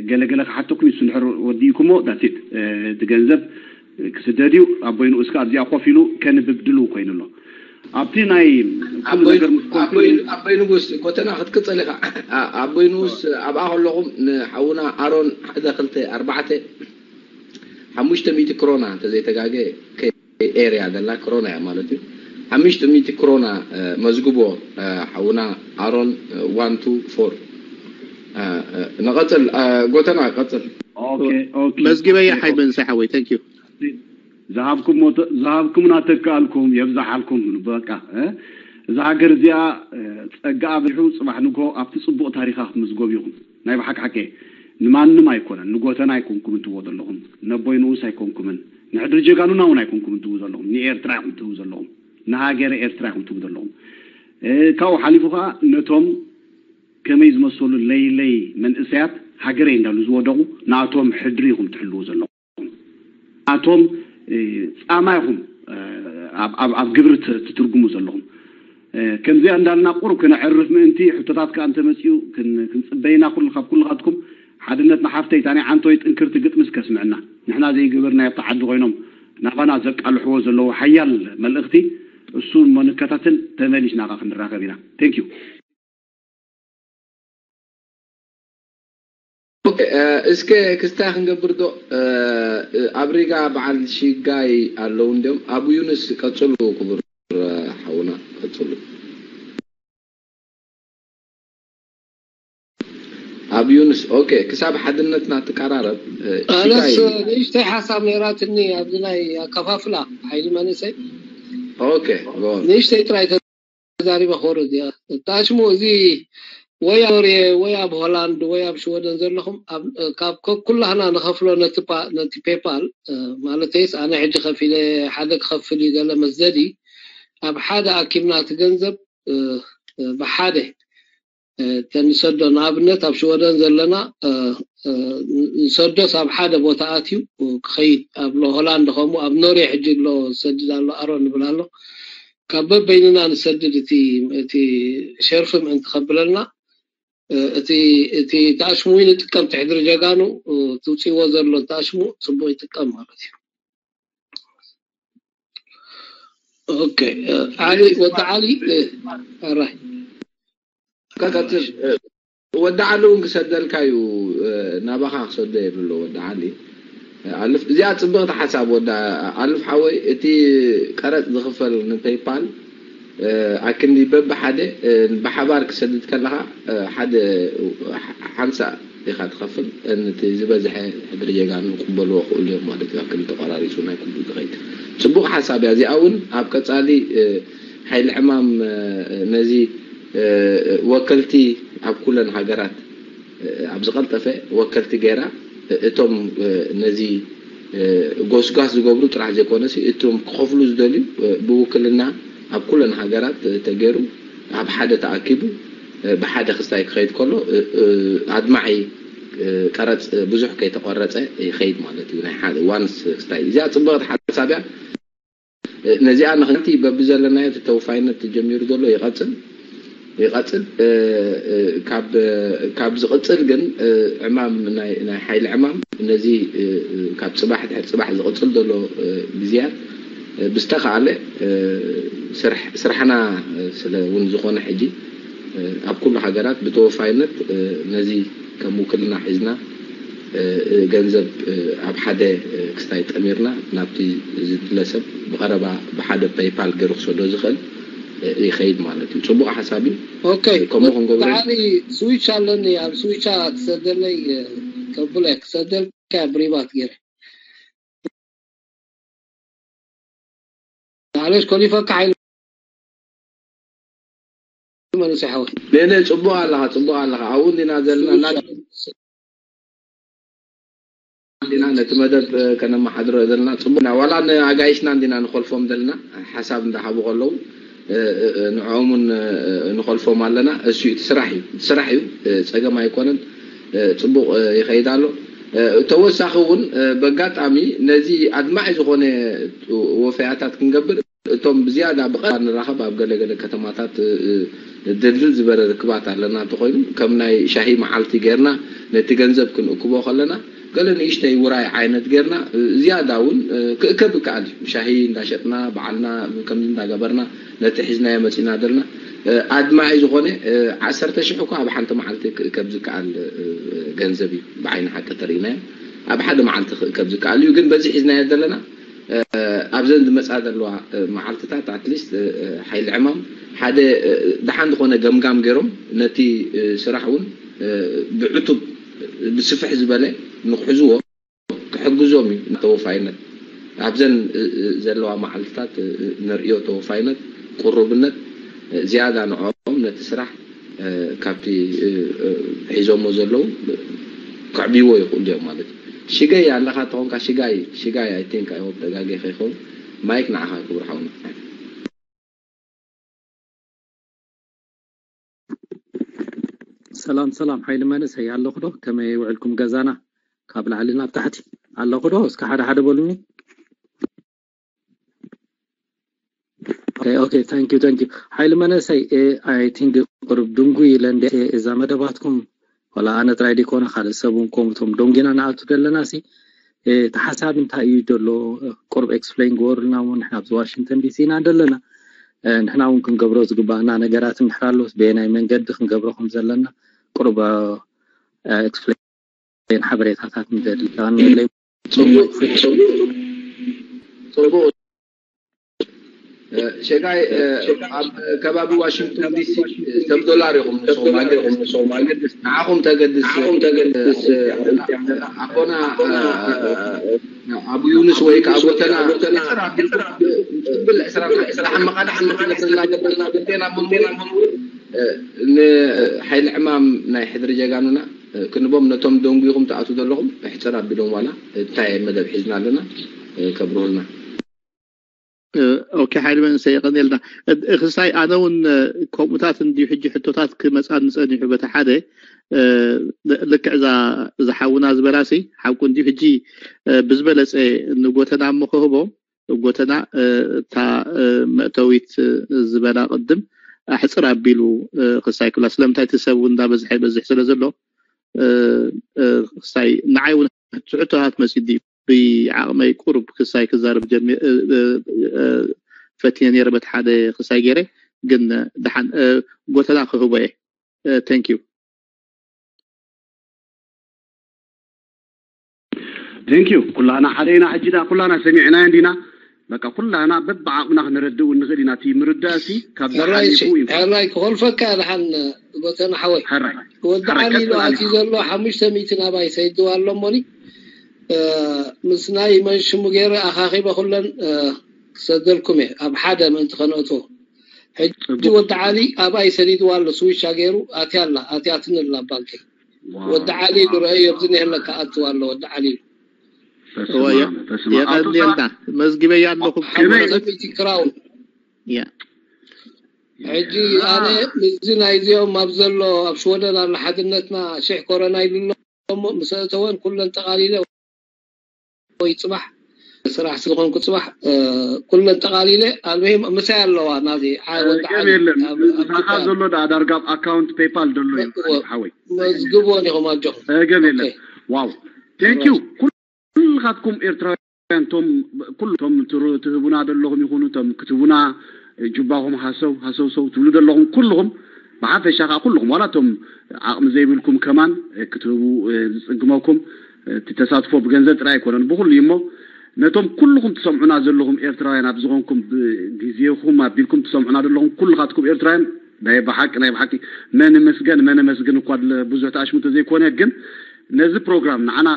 ገለገለ ክሓተኩም እዩ ንሱ እንድሕር ወዲእኩሞ that's it እቲ ገንዘብ ክስደድ እዩ ኣቦይ ንኡስ ከዓ ኣብዚኣ ኮፍ ኢሉ ከንብብ ድልው ኮይኑ ኣሎ ኣብቲ ናይ ኩሉ ነገር ምስ ኮንኩ ኣቦይ ንጉስ ጎተና ክትቅፅል ኢኻ ኣቦይ ንኡስ ኣብኣ ከለኹም ንሓውና ኣሮን ሓደ ክልተ ኣርባዕተ ሓሙሽተ ሚእቲ ክሮና እንተዘይተጋገ ኤርያ ዘላ ክሮና እያ ማለት እዩ ሓሙሽተ ሚእቲ ክሮና መዝግቦ ሓውና ኣሮን one two four ንቐፅል ጎተና ቀፅል መዝጊበያ ሓይ መንሳይ ሓወይ thank you ዝሃብኩምና ተከኣልኩም የብዛሓልኩም በቃ እዛ ሃገር እዚኣ ፀጋኣ በዚሑ ፅባሕ ንግሆ ኣብቲ ፅቡቅ ታሪካ ክትምዝገቡ ኢኹም ናይ ብሓቂ ሓቂ ንማንም ኣይኮነን ንጎተና ኣይኮንኩምን ትብዎ ዘለኹም ነቦይ ንኡስ ኣይኮንኩምን ንሕድሪ ጀጋኑና እውን ኣይኮንኩምን ትብዉ ዘለኹም ንኤርትራ ኢኹም ትብዉ ዘለኹም ንሃገረ ኤርትራ ኢኹም ትብዉ ዘለኹም ካብኡ ሓሊፉ ከዓ ነቶም ከመይ ዝመሰሉ ለይለይ መንእሰያት ሃገረይ እንዳሉ ዝወደቑ ናቶም ሕድሪ ኢኹም ትሕልዉ ዘለኹም ኣቶም ፃማ ኢኹም ኣብ ግብሪ ትትርጉሙ ዘለኹም ከምዚኣ እንዳልና ቁሩብ ክነዕርፍ ምእንቲ ሕቶታት ከዓ እንተመፅኡ ክንፅበይና ካብ ኩልኻትኩም ሓድነትና ሓፍተይ ታኒ ዓንቶይ ጥንክርቲ ግጥምስ ከስምዕና ንሕና ዘይገበርናዮ ኣብቲ ዓዲ ኮይኖም ናባና ዘቃልሕዎ ዘለዉ ሓያል መልእኽቲ እሱ እሞ ንከታተል ተመሊስና ከዓ ክንራኸብ ኢና thank you እስከ ክስታይ ክንገብር ዶ ኣብ ሪጋ በዓል ሽጋይ ኣለዉ እንዲም ኣቡ ዩንስ ቀፅሉ ክቡር ሓውና ቀፅሉ ኣብ ዩንስ ኦኬ ክሳብ ሓድነትና ትቀራረብ ኣነስ ንእሽተይ ሓሳብ ነይራትኒ ኣብዚ ናይ ኣከፋፍላ ሓይሊ መንእሰይ ኦኬ ንእሽተይ ጥራይ ተዛሪበ ክወርድ እያ። ታሽሙ እዚ ወይ ኣብ ኖርየ ወይ ኣብ ሆላንድ ወይ ኣብ ሽወደን ዘለኹም ካብ ኩላህና ንኸፍሎ ነቲ ፔፓል ማለተይስ ኣነ ሕጂ ከፊለ ሓደ ክኸፍል እዩ ገለ መዘዲ ኣብ ሓደ ኣኪብና እቲ ገንዘብ ብሓደ ተንሰዶ ንኣብነት ኣብ ሽወደን ዘለና ንሰዶስ ኣብ ሓደ ቦታ ኣትዩ ክኸይድ ኣብ ሆላንድ ከምኡ ኣብ ኖርየ ሕጂ ኣሎ ዝሰድድ ኣሎ ኣሮ ንብል ኣሎ ካብ በበይንና ንሰድድ እቲ እቲ ሸርፊ ምእንቲ ከብለልና እቲ እቲ ታሽሙ ይንጥቀም ትሕድሪ ጀጋኑ ትውፅዎ ዘሎ ታሽሙ ፅቡቅ ይጥቀም ማለት እዩ ኦኬ ዓሊ ወዲ ዓሊ ኣራይ ቀጥል ወዲ ዓሊ እውን ክሰደልካ እዩ ናባኻ ክሰዶ የብሎ ወዲ ዓሊ ኣልፍ እዚኣ ፅብቕቲ ሓሳብ ወዲ ኣልፍ ሓወይ እቲ ቀረፅ ዝኽፈል ንፔይፓል ኣክንዲ በብሓደ ብሓባር ክሰድድ ከለኻ ሓደ ሓምሳ ኢኻ ትኸፍል። ነቲ ዝበዝሐ ሕድሪ ጀጋኑ ክቕበልዎ ክእሉ እዮም ማለት እዩ። ኣክንዲ ተቆራሪፁ ናይ ኩሉ ዝኸይድ ፅቡቕ ሓሳብ እያ። እዚኣ እውን ኣብ ቀፃሊ ሓይሊ ዕማም ነዚ ወከልቲ ኣብ ኩለን ሃገራት ኣብ ዝቐልጠፈ ወከልቲ ገይራ እቶም ነዚ ጎስጓስ ዝገብሩ ጥራሕ ዘይኮነሲ እቶም ክኸፍሉ ዝደልዩ ብውክልና ኣብ ኩለን ሃገራት ተገይሩ ኣብ ሓደ ተኣኪቡ ብሓደ ክስታይ ክኸይድ ከሎ ኣድማዒ ቀረፅ ብዙሕ ከይተቆረፀ ይኸይድ ማለት እዩ። ናይ ሓደ ዋንስ ክስታይ እዚኣ ፅብቕቲ ሓሳብ እያ። ነዚኣ ንክንቲ በብዘለናዮ እቲ ተወፋይነት ተጀሚሩ ዘሎ ይቐፅል ይቐፅል። ካብ ዝቕፅል ግን ዕማም ናይ ሓይሊ ዕማም ነዚ ካብ ፅባሕ ድሕሪ ፅባሕ ዝቕፅል ዘሎ ግዜያት ብዝተኻኣለ ስራሕና ስለ እውን ዝኾነ ሕጂ ኣብ ኩሉ ሃገራት ብተወፋይነት ነዚ ከም ውክልና ሒዝና ገንዘብ ኣብ ሓደ ክስታይ ጠሚርና ናብቲ ዝድለ ሰብ ብቐረባ ብሓደ ፔይፓል ገይሩ ክሰዶ ዝኽእል ይኸይድ ማለት እዩ። ፅቡቕ ሓሳብ እዩ። ኦኬ፣ ከምኡ ክንገብሮ ብጣዕሚ ስዊች ኣለኒ። ኣብ ስዊቻ ትሰደለይ ከብሎ ክሰደልካ ብሪባት ገይረ ማለሽ ኮሊፈካ ሓይሉ መንእሰይ ሓወይ። ነነ ጽቡቕ ኣለኻ፣ ጽቡቕ ኣለኻ። ኣብኡ እንዲና ዘለና እና እንዲና ነቲ መደብ ከነመሓድሮ ዘለና ጽቡቕ ኢና። ዋላ ንኣጋይሽና እንዲና ንኾልፎም ዘለና ሓሳብ እንዳሃቡ ከለዉ ንዕኦም እውን ንኾልፎም ኣለና። እሱ እዩ እቲ ስራሕ እዩ፣ እቲ ስራሕ እዩ፣ ጸገም ኣይኮነን። ጽቡቕ ይኸይድ ኣሎ። ተወሳኺ እውን በጋጣሚ ነዚ ኣድማዒ ዝኾነ ወፈያታት ክንገብር እቶም ብዝያዳ ብቐ ንራኸብ ኣብ ገለ ገለ ከተማታት ድልድል ዝበረ ርክባት ኣለና እንተኾይኑ ከም ናይ ሻሂ መዓልቲ ጌርና ነቲ ገንዘብ ክንእክቦ ከለና ገለ ንእሽተይ ውራይ ዓይነት ጌርና ዝያዳ እውን ክእከብ ይከኣል እዩ። ሻሂ እንዳሸጥና ባዕልና ከምዚ እንዳገበርና ነቲ ሒዝናዮ መፂና ዘለና ኣድማዒ ዝኾነ ዓሰርተ ሽሕ እኳ ኣብ ሓንቲ መዓልቲ ክእከብ ዝከኣል ገንዘብ እዩ። ብዓይኒ ሓቂ ተርእናዮ ኣብ ሓደ መዓልቲ ክእከብ ዝከኣል እዩ። ግን በዚ ሒዝናዮ ዘለና ኣብዘን ዝመፃ ዘለዋ መዓልትታት ኣትሊስት ሓይሊ ዕማም ሓደ ደሓን ዝኾነ ገምጋም ገይሮም ነቲ ስራሕ እውን ብዕቱብ ብስፍሕ ዝበለ ንክሕዝዎ ክሕግዞም እዩ ተወፋይነት ኣብዘን ዘለዋ መዓልትታት ንርእዮ ተወፋይነት ቁሩብነት ዝያዳ ንዕኦም ነቲ ስራሕ ካብቲ ሒዞሞ ዘለዉ ከዕብይዎ ይኽእሉ እዮም ማለት እዩ። ሽገይ ኣለኻ ተኾንካ ሽጋይ ሽጋይ I think I hope ተጋጌ ከይኸውን ማይክ ንዓኻ ክብር ሓውና። ሰላም ሰላም ሓይሊ መንእሰይ ኣለኹ ዶ? ከመይ ውዕልኩም ገዛና ካብ ላዕሊ ናብ ታሕቲ ኣለኹ ዶ? እስከ ሓደ ሓደ በሉኒ። Okay, okay, thank you, thank you. ሓይሊ መንእሰይ I think ቁሩብ ድንጉይ ኢለ እንደ እዛ መደባትኩም ወላ ኣነ ጥራይ ደይኮነ ካልእ ሰብ እውን ከምኡቶም ደንጉና ንኣቱ ዘለና ሲ እቲ ሓሳብ እንታይ እዩ ዘሎ ቁሩብ explain ግበሩልና። እውን ንሕና ኣብዚ ዋሽንግተን ዲሲ ኢና ዘለና ንሕና እውን ክንገብሮ ዝግባእና ነገራት እንድሕር ኣሎስ በየናይ መንገዲ ክንገብሮ ከም ዘለና ቁሩብ explain ሓበሬታታት ንደሊ ጽቡቅ ሸጋይ ኣብ ከባቢ ዋሽንግቶን ዲሲ ሰብ ዶላር ኢኹም ንስኹም ኣገድስ ንዓኹም ተገድስ ኣቦና ኣብ ዩንስ ወይ ከዓ ጎተና ዕስራ ኣቢልኩም ትብል ዕስራ መቃልሕ ንክገብረና ገበርና ግዴና ምንሙን ንሓይሊ ዕማም ናይ ሕድሪ ጀጋኑና ክንቦም ነቶም ደንጉይኹም ትኣትዉ ዘለኹም ሕፅር ኣቢሎም ዋላ እንታይ መደብ ሒዝና ኣለና ከብርሁልና። ኦኬ ሓይሊ መንእሰይ የቐንየልና። ክስታይ ኣነ እውን ከምኡታት እንድዩ ሕጂ ሕቶታት ክመፃኒ ፀኒሑ በቲ ሓደ ልክዕ እዛ ዝሓውና ዝበላሲ ሓቁ እንድዩ ሕጂ ብዝበለፀ ንጎተና እሞ ክህቦ ጎተና እታ መእተዊት ዝበላ ቅድም ኣሕፅር ኣቢሉ ክስታይ ክብላ ስለምንታይ እቲ ሰብ እውን እንዳበዝሐ ይበዝሕ ስለ ዘሎ ክስታይ ንዓይ እውን ሕቶታት መፂ ድዩ ብዓቕመይ ቁሩብ ክሳይ ክዛረብ ጀሚር ፈቲነ ነይረ በቲ ሓደ ክሳይ ገይረ ግን ደሓን ጎተና ክህቦ እየ thank you thank you ኩላና ሓደ ኢና ሕጂ ዳ ኩላና ሰሚዕናዮ እንዲና በቃ ኩላና በብዓቕምና ክነረድእ እውን ንኽእል ኢና። እቲ ምርዳእ ሲ ካብዚ ሕራይ ሓሊፉ ሲ- እዩ። ሕራይ ክኾልፈካ ድሓን ጎተና ሓወይ። ሕራይ ወዲ ሕራይ ዓሊ ኢሉ ቀጥል ኣሊ። ኣትዩ ዘሎ ሓሙሽተ ሚእቲ ናባይ ሰይድዋ ኣሎ እሞኒ እ፣ ምስ ናይ መን ሽሙ ገይረ ኣኻኺበ ኩለን እ፣ ክሰደልኩም እየ ኣብ ሓደ ምእንቲ ከነእትዎ። ሕጂ ጽቡቕ። ወዲ ዓሊ ኣባይ ሰዲድዋ ኣሎ ስዊሻ ገይሩ ኣትያ ኣላ ኣትያትኒ ኣላ ባንከይ። ዋው፣ ወዲ ዓሊ ኢሉ ዋው። ረአዮ ኣብዚ ነህለካ ኣትዋ ኣሎ ወዲ ዓሊ ኢሉ። በስመ እወ፣ የ- ኣብ፣ በስመ ኣብ። ኣቶ የቐንየልና። ሰዓት መዝግበያ ኣለኹም። ከመይ? ሓሙሽተ ሚእቲ ክራውን። ያ። ሕጂ ኣነ ምስዚ ናይዚኦም ኣብ ዘሎ ኣብ ሽወደን ኣሎ ሓድነትና ሽሕ ኮረና ኢሉ ኣሎ እሞ ምስ ኣእተወን ኩለን ጠቓሊለ ወይ ጽባሕ ስራሕ ስለዝኾንኩ ጽባሕ እ፣ ኩለን ጠቓሊለ ኣልበሂም ምሳይ ኣለዋ ናዚ ዓ- ወዲ ገም ዓሊ የለን ኣብ- ኣብ ምሳኻ ኢትዮጵያ ዘሎ ደኣ ዳርጋ ኣብ ኣካውንት ፔፓል ዘሎ እዩ እወ። ሓወይ። መዝግቦን ኢኹም ኣጆኹም። እ፣ ገም የለን። ኦኬ። ዋው፣ ቴንክ ዩ ኩልኻትኩም ኤርትራውያን፣ ቶም ኩሉ ቶም ትሩ- ትህቡና ዘለኹም ይኹኑ ቶም ክትቡና እ፣ ጁባኹም ሃሰው ሃሰው ሰው ትብሉ ዘለኹም ኩልኹም፣ ብሓፈሻ ከዓ ኩልኹም ዋላ ቶም ዓቕሚ ዘይብልኩም ከማን እ፣ ክትህቡ እ፣ ዝጽግመኩም እ፣ እቲ ተሳትፎ ብገንዘብ ጥራይ ኣይኮነን ብኩሉ እዩ እሞ ነቶም ኩልኹም ትሰምዑና ዘለኹም ኤርትራውያን ኣብ ዝኾንኩም ብ- ግዜኹም ኣቢልኩም ትሰምዑና ዘለኹም ኩልኻትኩም ኤርትራውያን ናይ ብሓቂ ናይ ብሓቂ መን መስገን መን መስግን እኳ ድለ- ብዙሕ ተኣሽሙ ተዘይኮነ ግን ነዚ ፕሮግራም ንዓና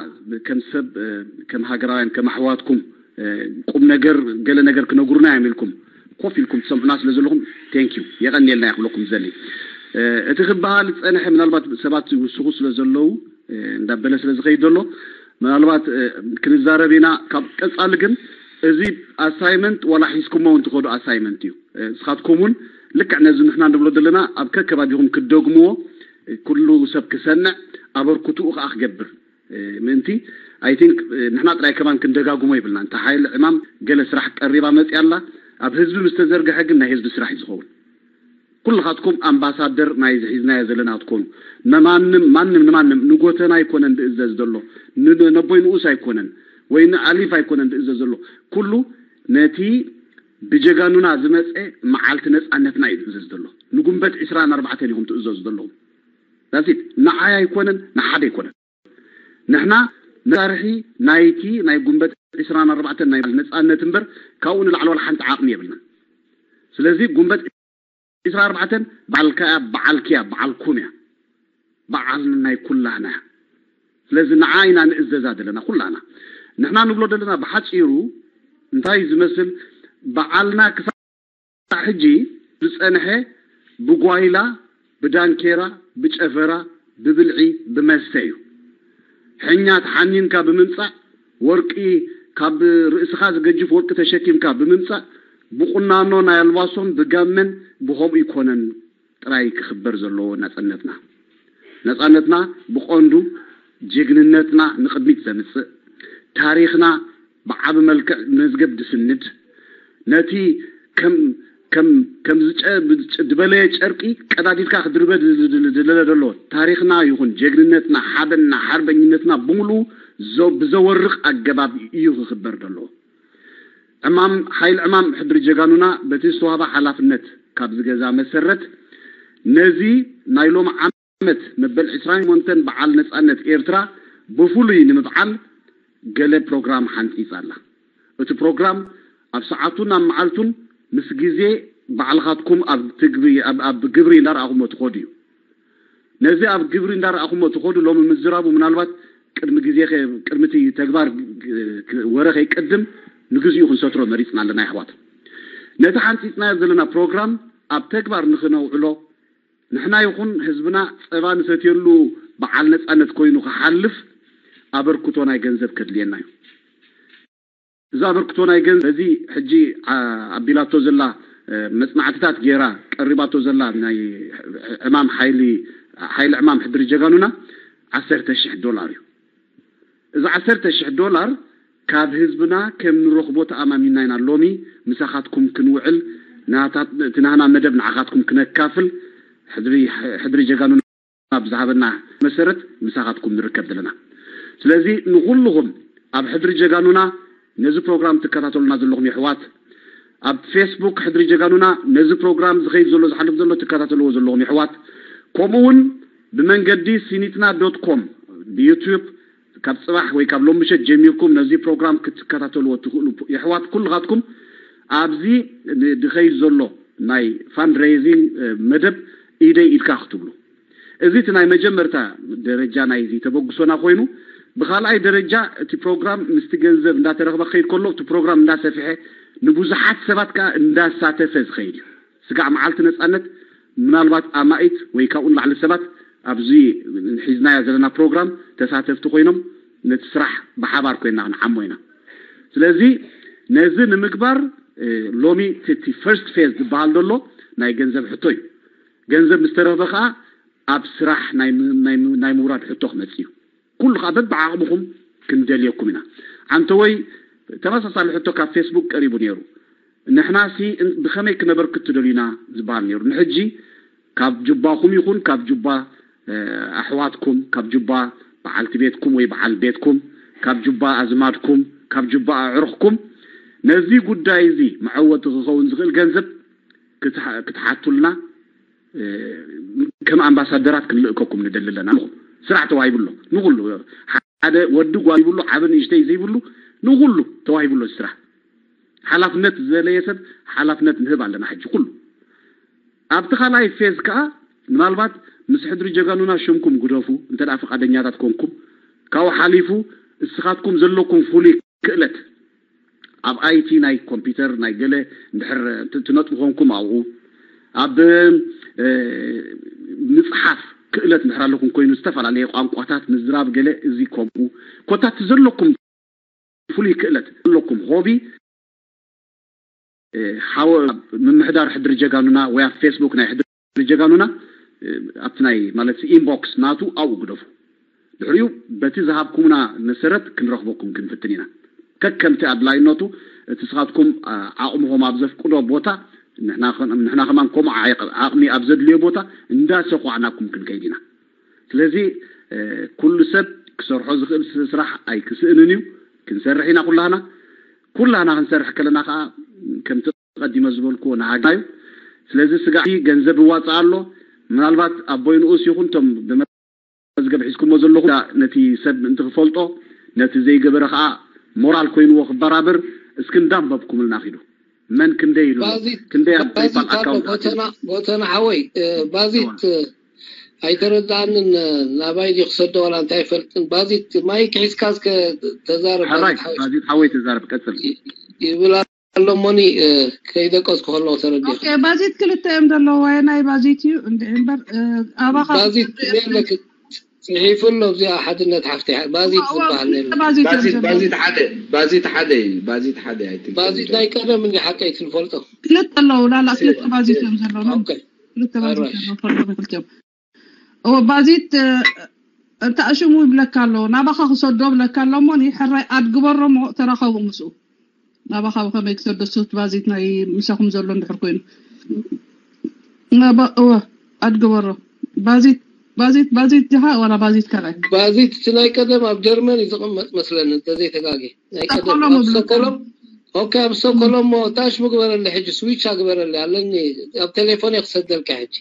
ከም ሰብ እ፣ ከም ሃገራውያን ከም ኣሕዋትኩም እ፣ ቁም ነገር ገለ ነገር ክነግሩና እዮም ኢልኩም ኮፍ ኢልኩም ትሰምዑና ስለ ዘለኹም ቴንክ ዩ የቐንየልና ይኽብለኩም ዘሊ እ፣ እቲ ክበሃል ዝፀንሐ ምናልባት ሰባት ይውስኹ ስለ ዘለዉ እ፣ እንዳበለ ስለ ዝኸይድ ዘሎ ምናልባት እ፣ ክንዛረብ ኢና ካብ ቀፃሊ ግን እዚ ኣሳይመንት ዋላ ሒዝኩሞ እውን ትኸዱ ኣሳይመንት እዩ እ፣ ንስኻትኩም እውን ልክዕ ነዚ ንሕና ንብሎ ዘለና ኣብ ከከባቢኹም ክትደግምዎ እ፣ ኩሉ ሰብ ክሰምዕ ኣበርክትኡ ከዓ ክገብር እ፣ ምእንቲ ኣይ ቲንክ እ፣ ንሕና ጥራይ ከማን ክንደጋግሞ ይብልና እንተ ሓይሊ ዕማም ገለ ስራሕ ቀሪባ መፅያ ኣላ ኣብ ህዝቢ ምስ ተዘርግሐ ግን ናይ ህዝቢ ስራሕ እዩ ዝኸውን ኩልኻትኩም ኣምባሳደር ናይ ዝሒዝናዮ ዘለና ትኮኑ ነማንም ማንም ንማንም ንጎተና ኣይኮነን ዝእዘዝ ዘሎ ን- ነቦይ ንኡስ ኣይኮነን ወይ ንኣሊፍ ኣይኮነን ዝእዘዝ ዘሎ ኩሉ ነቲ ብጀጋኑና ዝመፀ መዓልቲ ነፃነትና እዩ ዝእዘዝ ዘሎ ንጉንበት ዕስራን ኣርባዕተን ኢኹም ትእዘዙ ዘለኹም ዳሲት ንዓይ ኣይኮነን ንሓደ ኣይኮነን ንሕና መሳርሒ ናይቲ ናይ ጉንበት ዕስራን ኣርባዕተን ናይ ነፃነት እምበር ካብኡ ንላዕሊ ዋላ ሓንቲ ዓቕሚ የብልና ስለዚ ጉንበት ዕስራን ኣርባዕተን በዓልካ እያ በዓልኪ እያ በዓልኩም እያ በዓል ናይ ኩላህና እያ ስለዚ ንዓ ኢና ንእዘዛ ዘለና ኩላህና ንሕና ንብሎ ዘለና ብሓፂሩ እንታይ ዝመስል በዓልና ክሳብ ሕጂ ዝፀንሐ ብጓይላ ብዳንኬራ ብጨፈራ ብብልዒ ብመስተ እዩ ሕኛ ተሓኒንካ ብምምፃእ ወርቂ ካብ ርእስኻ ዝገጅፍ ወርቂ ተሸኪምካ ብምምፃእ ብቁናኖ ናይ ኣልባሶን ብጋመን ብኸምኡ ይኮነን ጥራይ ክኽበር ዘለዎ ናፅነትና ናፃነትና ብቐንዱ ጅግንነትና ንቕድሚት ዘምፅእ ታሪኽና ብዓቢ መልክዕ መዝገብ ድስንድ ነቲ ከም ከም ከም ዝጨ- ዝጨ- ዝበለየ ጨርቂ ቀዳዲድካ ክድርበ ድ- ድ- ድ- ድለለ ዘሎ ታሪኽና ይኹን ጀግንነትና ሓበንና ሓርበኝነትና ብምሉኡ ዘ- ብዘወርቕ ኣገባብ እዩ ክኽበር ዘለዎ ዕማም ሓይል ዕማም ሕድሪ ጀጋኑና በቲ ዝተዋህባ ሓላፍነት ካብ ዝገዛ መሰረት ነዚ ናይ ሎም ዓመት መበል ዕስራን ሸሞንተን በዓል ነፃነት ኤርትራ ብፍሉይ ንምብዓል ገለ ፕሮግራም ሓንፂፃ ኣላ። እቲ ፕሮግራም ኣብ ሰዓቱን ኣብ መዓልቱን ምስ ግዜ ባዕልኻትኩም ኣብ ትግቢ ኣብ ኣብ ግብሪ እንዳረኣኹሞ ትኸዱ እዩ። ነዚ ኣብ ግብሪ እንዳረኣኹሞ ትኸዱ ሎሚ ምዝራቡ ምናልባት ቅድሚ ግዜ ከ- ቅድሚ እቲ ተግባር ግ- ግ- ወረ ከይቀድም ንግዚኡ ክንሰትሮ መሪፅና ኣለና የሕዋት። ነቲ ሓንፂፅናዮ ዘለና ፕሮግራም ኣብ ተግባር ንክነውዕሎ ንሕና ይኹን ህዝብና ፀባ ንሰትየሉ በዓል ነፃነት ኮይኑ ክሓልፍ ኣበርክቶ ናይ ገንዘብ ከድልየና እዩ። እዚ ኣበርክቶ ናይ ገንዘብ እዚ ሕጂ ዓ- ኣቢላቶ ዘላ እ፣ መፅናዕትታት ገይራ ቀሪባቶ ዘላ ናይ ዕማም ሓይሊ ሓይሊ ዕማም ሕድሪ ጀጋኑና ዓሰርተ ሽሕ ዶላር እዩ። እዚ ዓሰርተ ሽሕ ዶላር ካብ ህዝብና ከም ንረኽቦ ተኣማሚና ኢና ሎሚ ምሳኻትኩም ክንውዕል ናታ- እቲ ናህና መደብ ንዓኻትኩም ክነካፍል ሕድሪ ሕድሪ ጀጋኑና ብዝሃበና መሰረት ምሳኻትኩም ንርከብ ዘለና። ስለዚ ንኹልኹም ኣብ ሕድሪ ጀጋኑና ነዚ ፕሮግራም ትከታተሉና ዘለኹም የሕዋት ኣብ ፌስቡክ ሕድሪ ጀጋኑና ነዚ ፕሮግራም ዝኸይድ ዘሎ ዝሓልፍ ዘሎ ትከታተልዎ ዘለኹም የሕዋት ከምኡ እውን ብመንገዲ ሲኒትና ዶት ኮም ብዩቱብ ካብ ፅባሕ ወይ ካብ ሎም ምሸት ጀሚርኩም ነዚ ፕሮግራም ክትከታተልዎ ትኽእሉ የሕዋት ኩልኻትኩም ኣብዚ ድኸይድ ዘሎ ናይ fundraising መደብ ኢደይ ኢድካ ክትብሉ፣ እዚ እቲ ናይ መጀመርታ ደረጃ ናይዚ ተበግሶና ኮይኑ፣ ብኻልኣይ ደረጃ እቲ ፕሮግራም ምስቲ ገንዘብ እንዳተረኽበ ክኸይድ ከሎ፣ እቲ ፕሮግራም እንዳሰፍሐ ንብዙሓት ሰባት ከዓ እንዳሳተፈ ዝኸይድ እዩ። ስጋዕ መዓልቲ ነፃነት ምናልባት ኣማኢት ወይ ካብኡ ንላዕሊ ሰባት ኣብዚ ሒዝናዮ ዘለና ፕሮግራም ተሳተፍቲ ኮይኖም ነቲ ስራሕ ብሓባር ኮይና ክንዓሞ ኢና። ስለዚ ነዚ ንምግባር ሎሚ እቲ first phase ዝበሃል ዘሎ ናይ ገንዘብ ሕቶ እዩ። ገንዘብ ምስ ተረኽበ ከዓ ኣብ ስራሕ ናይ ምውራድ ሕቶ ክመፅእ እዩ። ኩሉ ከዓ በብዓቕምኹም ክንደልየኩም ኢና። ዓንተወይ ተመሳሳሊ ሕቶ ካብ ፌስቡክ ቀሪቡ ነይሩ። ንሕናሲ ብኸመይ ክነበርክት ትደልዩና ዝበሃል ነይሩ። ንሕጂ ካብ ጁባኹም ይኹን ካብ ጁባ ኣሕዋትኩም፣ ካብ ጁባ በዓልቲ ቤትኩም ወይ በዓል ቤትኩም፣ ካብ ጁባ ኣዝማድኩም፣ ካብ ጁባ ኣዕሩኽኩም ነዚ ጉዳይ እዚ መዐወቲ ክኸውን ዝኽእል ገንዘብ ክትሓቱልና ከም ኣምባሳደራት ክንልእከኩም ንደሊ ኣለና። ስራሕ ተዋሂቡ ኣሎ ንኹሉ፣ ሓደ ወዲ ጓል ይብሉ፣ ዓቢ ንእሽተይ ዘይብሉ፣ ንኹሉ ተዋሂቡ ኣሎ ስራሕ። ሓላፍነት ዝደለየ ሰብ ሓላፍነት ንህብ ኣለና። ሕጂ ኩሉ ኣብቲ ካልኣይ ፌዝ ከዓ ምናልባት ምስ ሕድሪ ጀጋኑና ሽምኩም ግደፉ እንተ ደኣ ፍቓደኛታት ኮንኩም፣ ካብኡ ሓሊፉ እስኻትኩም ዘለኩም ፍሉይ ክእለት ኣብ ኣይቲ ናይ ኮምፒውተር ናይ ገለ እንድሕር ትነጥቡ ኮንኩም ኣብኡ ኣብ ምፅሓፍ ክእለት እንድሕር ኣለኩም ኮይኑ ዝተፈላለየ ቋንቋታት ምዝራብ ገለ እዚ ከምኡ ኮታ እቲ ዘለኩም ፍሉይ ክእለት ዘለኩም ሆቢ ሓወ ምምሕዳር ሕድሪ ጀጋኑና ወይ ኣብ ፌስቡክ ናይ ሕድሪ ጀጋኑና ኣብቲ ናይ ማለት ኢንቦክስ ናቱ ኣብኡ ግደፉ። ድሕሪኡ በቲ ዝሃብኩምና መሰረት ክንረኽበኩም ክንፍትን ኢና። ከከምቲ ኣድላይነቱ እቲ ስኻትኩም ዓቕምኹም ኣብ ዘፍቅዶ ቦታ ንሕና ከማን ከምኡ ዓቕሚ ኣብ ዘድልዮ ቦታ እንዳሰኳዕናኩም ክንከይድ ኢና። ስለዚ ኩሉ ሰብ ክሰርሖ ዝኽእል ስራሕ ኣይክስእንን እዩ። ክንሰርሕ ኢና ኩላህና። ኩላህና ክንሰርሕ ከለና ከዓ ከምቲ ቀዲመ ዝበልክዎ ንሃገርና እዩ። ስለዚ ስጋዕ ገንዘብ ይዋፃእ ኣሎ። ምናልባት ኣቦይ ንኡስ ይኹን እቶም ብመዝገብ ሒዝኩሞ ዘለኹም ነቲ ሰብ ምእንቲ ክፈልጦ ነቲ ዘይገበረ ከዓ ሞራል ኮይንዎ ክበራብር እስኪ እንዳንበብኩምልና ኪዱ። መን ክንደይ ኢሉ ባዚት ክንደይ ኣብ ባዚት ፔይፓል ኣሎ ኣካውንት ኣትዩ? ጎተና ጎተና ሓወይ እ፣ ባዚት እ፣ ኣይተረዳኣንን እ፣ ናባይ ድዩ ክሰዶ ዋላ እንታይ ኣይፈልጥን። ባዚት ማይክ ሒዝካ እስከ ተዛረብ። ሕራይ ባዚት ሓወይ ባዚት ሓወይ ተዛረብ ቀጽል። ይ- ይብል ኣሎ እሞኒ እ፣ ከይደቀስኩ ከለኹ ተረዲኹ። ኦኬ፣ ባዚት ክልተ እዮም ዘለዉ። ወይ ናይ ባዚት እዩ እንደ እምበር እ፣ ኣባኻ ባዚት ክትርኢ የለክ ጽሒፉ ኣሎ ኣብዚኣ ሓድነት ሓፍቲ ባዚት እዋ፣ ዝበሃል ነይሩ። ባዚት እዮም ባዚት ዘለዉ። ባዚት ሓደ ባዚት ሓደ እዩ ባዚት ሓደ ኣይ ቲንክ ባዚት ናይ ቀደም እንዲ ሓቀይ ትንፈልጦ። ክልተ ኣለዉ ላላ ክልተ ባዚት እዮም ዘለዉ። ኦኬ። ክልተ ባዚት ኣራሽ። ዘለዉ ፈልጦ ክልተ እዮም። እዎ ባዚት እ፣ እንተ ኣሽሙ ይብለካ ኣሎ ናባኻ ክሰዶ ብለካ ኣሎ እሞ ንሕራይ ኣድግበሮ እሞ ተራኸቡ ምስኡ ናባኻ ብኸመይ ክሰዶ ሱት ባዚት ናይ ምሳኹም ዘሎ እንድሕር ኮይኑ ናባ እወ ኣድግበሮ ባዚት ባዚት ባዚት ዲኻ ዋላ ባዚት ካልኣይ ባዚት እቲ ናይ ቀደም ኣብ ጀርመን እዩ ዝቕመጥ መስለኒ እንተዘይተጋጊ ናይ ቀደም ኮሎም ኣብ ይብለካ። ሰኮሎም ኦኬ ኣብ ሰኮሎም እሞ ታሽ ምግበረለ ሕጂ ስዊች ኣግበረለ ኣለኒ ኣብ ቴሌፎን እየ ክሰደልካ ሕጂ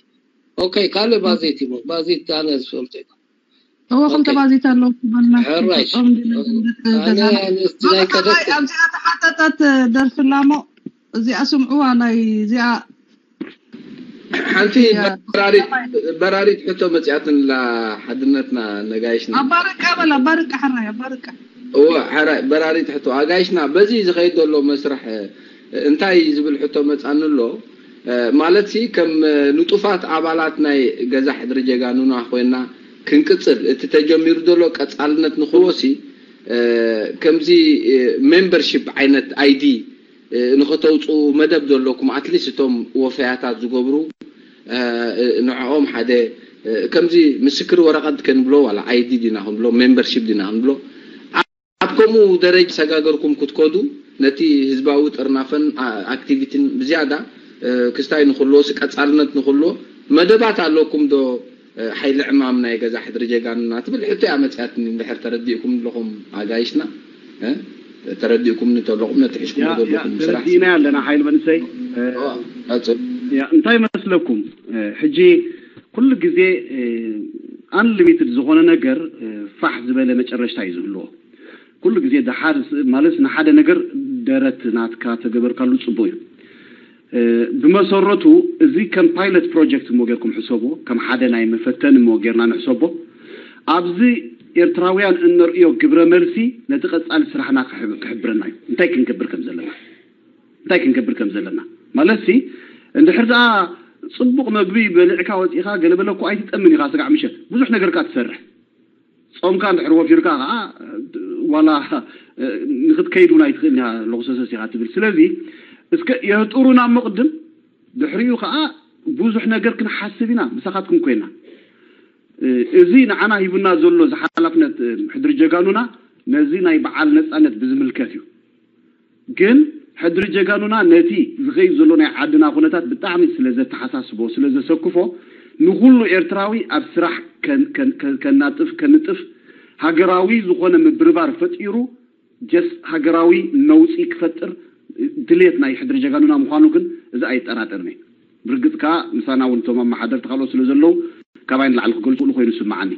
ኦኬ ካልእ ባዜት እዩ ባዜት ኣነ ዝፈልጦ እዩ እዎ ክልተ ኦኬ። ባዜት ኣለዉ ክበልና ሕራይ። ክልጦም ድለ ኣነ ገዛና ኣነ እስቲ ናይ ቀደም ኣብዚኣ ተሓተተት ደርፊ ኣላ እሞ እዚኣ ስምዕዋ ናይ እዚኣ ሓንቲ እያ። በራሪት በራሪት ሕቶ መፅኣትንላ ሓድነትና ነጋይሽና ኣባርቃ በል ኣባርቃ ሕራይ ኣባርቃ እዎ ሕራይ በራሪት ሕቶ ኣጋይሽና በዚ ዝኸይድ ዘሎ መስርሕ እንታይ ዝብል ሕቶ መፃኒ ኣሎ ማለት ሲ ከም ንጡፋት ኣባላት ናይ ገዛ ሕድሪ ጀጋኑና ኮይና ክንቅፅል እቲ ተጀሚሩ ዘሎ ቀፃልነት ንክህቦ ሲ ከምዚ ሜምበርሺፕ ዓይነት ኣይዲ ንክተውፅኡ መደብ ዘለኩም ኣትሊስት እቶም ወፈያታት ዝገብሩ ንዕኦም ሓደ ከምዚ ምስክር ወረቐት ከንብሎ ዋላ ኣይዲ ዲና ክንብሎ ሜምበርሺፕ ዲና ክንብሎ ኣብ ከምኡ ደረጃ ሰጋገርኩም ክትከዱ ነቲ ህዝባዊ ጥርናፈን ኣክቲቪቲን ብዝያዳ ክስታይ ንክህልዎ ቀፃልነት ንክህልዎ መደባት ኣለኩም ዶ ሓይሊ ዕማም ናይ ገዛ ሕድሪ ጀጋኑና ትብል ሕቶ እያ መፅያትኒ እንድሕር ተረዲእኩም ኣለኹም ኣጋይሽና ተረዲእኩም ተለኹም ነቲ ሕሽኩም ዘለኹም ስራሕ ተረዲእና ኣለና ሓይል መንሰይ እንታይ መስለኩም ሕጂ ኩሉ ግዜ ኣንሊሚትድ ዝኾነ ነገር ፋሕ ዝበለ መጨረሽታ እዩ ዝህልዎ ኩሉ ግዜ ደሓር ማለት ንሓደ ነገር ደረት ናትካ ተገበርካሉ ጽቡቅ እዩ። ብመሰረቱ እዚ ከም ፓይለት ፕሮጀክት እሞ ጌርኩም ሕሰቦ፣ ከም ሓደ ናይ መፈተኒ እሞ ጌርና ንሕሰቦ። ኣብዚ ኤርትራውያን እንርእዮ ግብረ መልሲ ነቲ ቀጻሊ ስራሕና ክሕብረና እዩ። እንታይ ክንገብር ከም ዘለና እንታይ ክንገብር ከም ዘለና ማለት ሲ እንድሕር ደኣ ጽቡቕ መግቢ በሊዕካ ወጺኻ ገለበለ እኮ ኣይትጠምን ኢኻ። ስጋዕ ምሸት ብዙሕ ነገር ከኣ ትሰርሕ። ጾምካ እንድሕር ወፊርካ ከኣ ዋላ ንክትከይድ እውን ኣይትኽእልን ኢኻ። ለኹሰሰስ ኢኻ ትብል። ስለዚ እስከ የህጥሩና እሞ ቅድም ድሕሪኡ ከኣ ብዙሕ ነገር ክንሓስብ ኢና ምሳኻትኩም ኮይና። እዚ ንዓና ሂቡና ዘሎ ዝሓላፍነት ሕድሪ ጀጋኑና ነዚ ናይ በዓል ነጻነት ብዝምልከት እዩ። ግን ሕድሪ ጀጋኑና ነቲ ዝኸይድ ዘሎ ናይ ዓድና ኩነታት ብጣዕሚ ስለ ዘተሓሳስቦ ስለ ዘሰክፎ ንኩሉ ኤርትራዊ ኣብ ስራሕ ከናጥፍ ከንጥፍ ሃገራዊ ዝኾነ ምብርባር ፈጢሩ ጀስ ሃገራዊ ነውፂ ክፈጥር ድሌት ናይ ሕድሪ ጀጋኑና ምዃኑ ግን እዚ ኣይጠራጠርን እየ። ብርግፅ ከዓ ምሳና እውን እቶም ኣመሓደርቲ ካልኦት ስለ ዘለዉ ካባይ ንላዕሊ ክገልፁ ኮይኑ ስምዓኒ።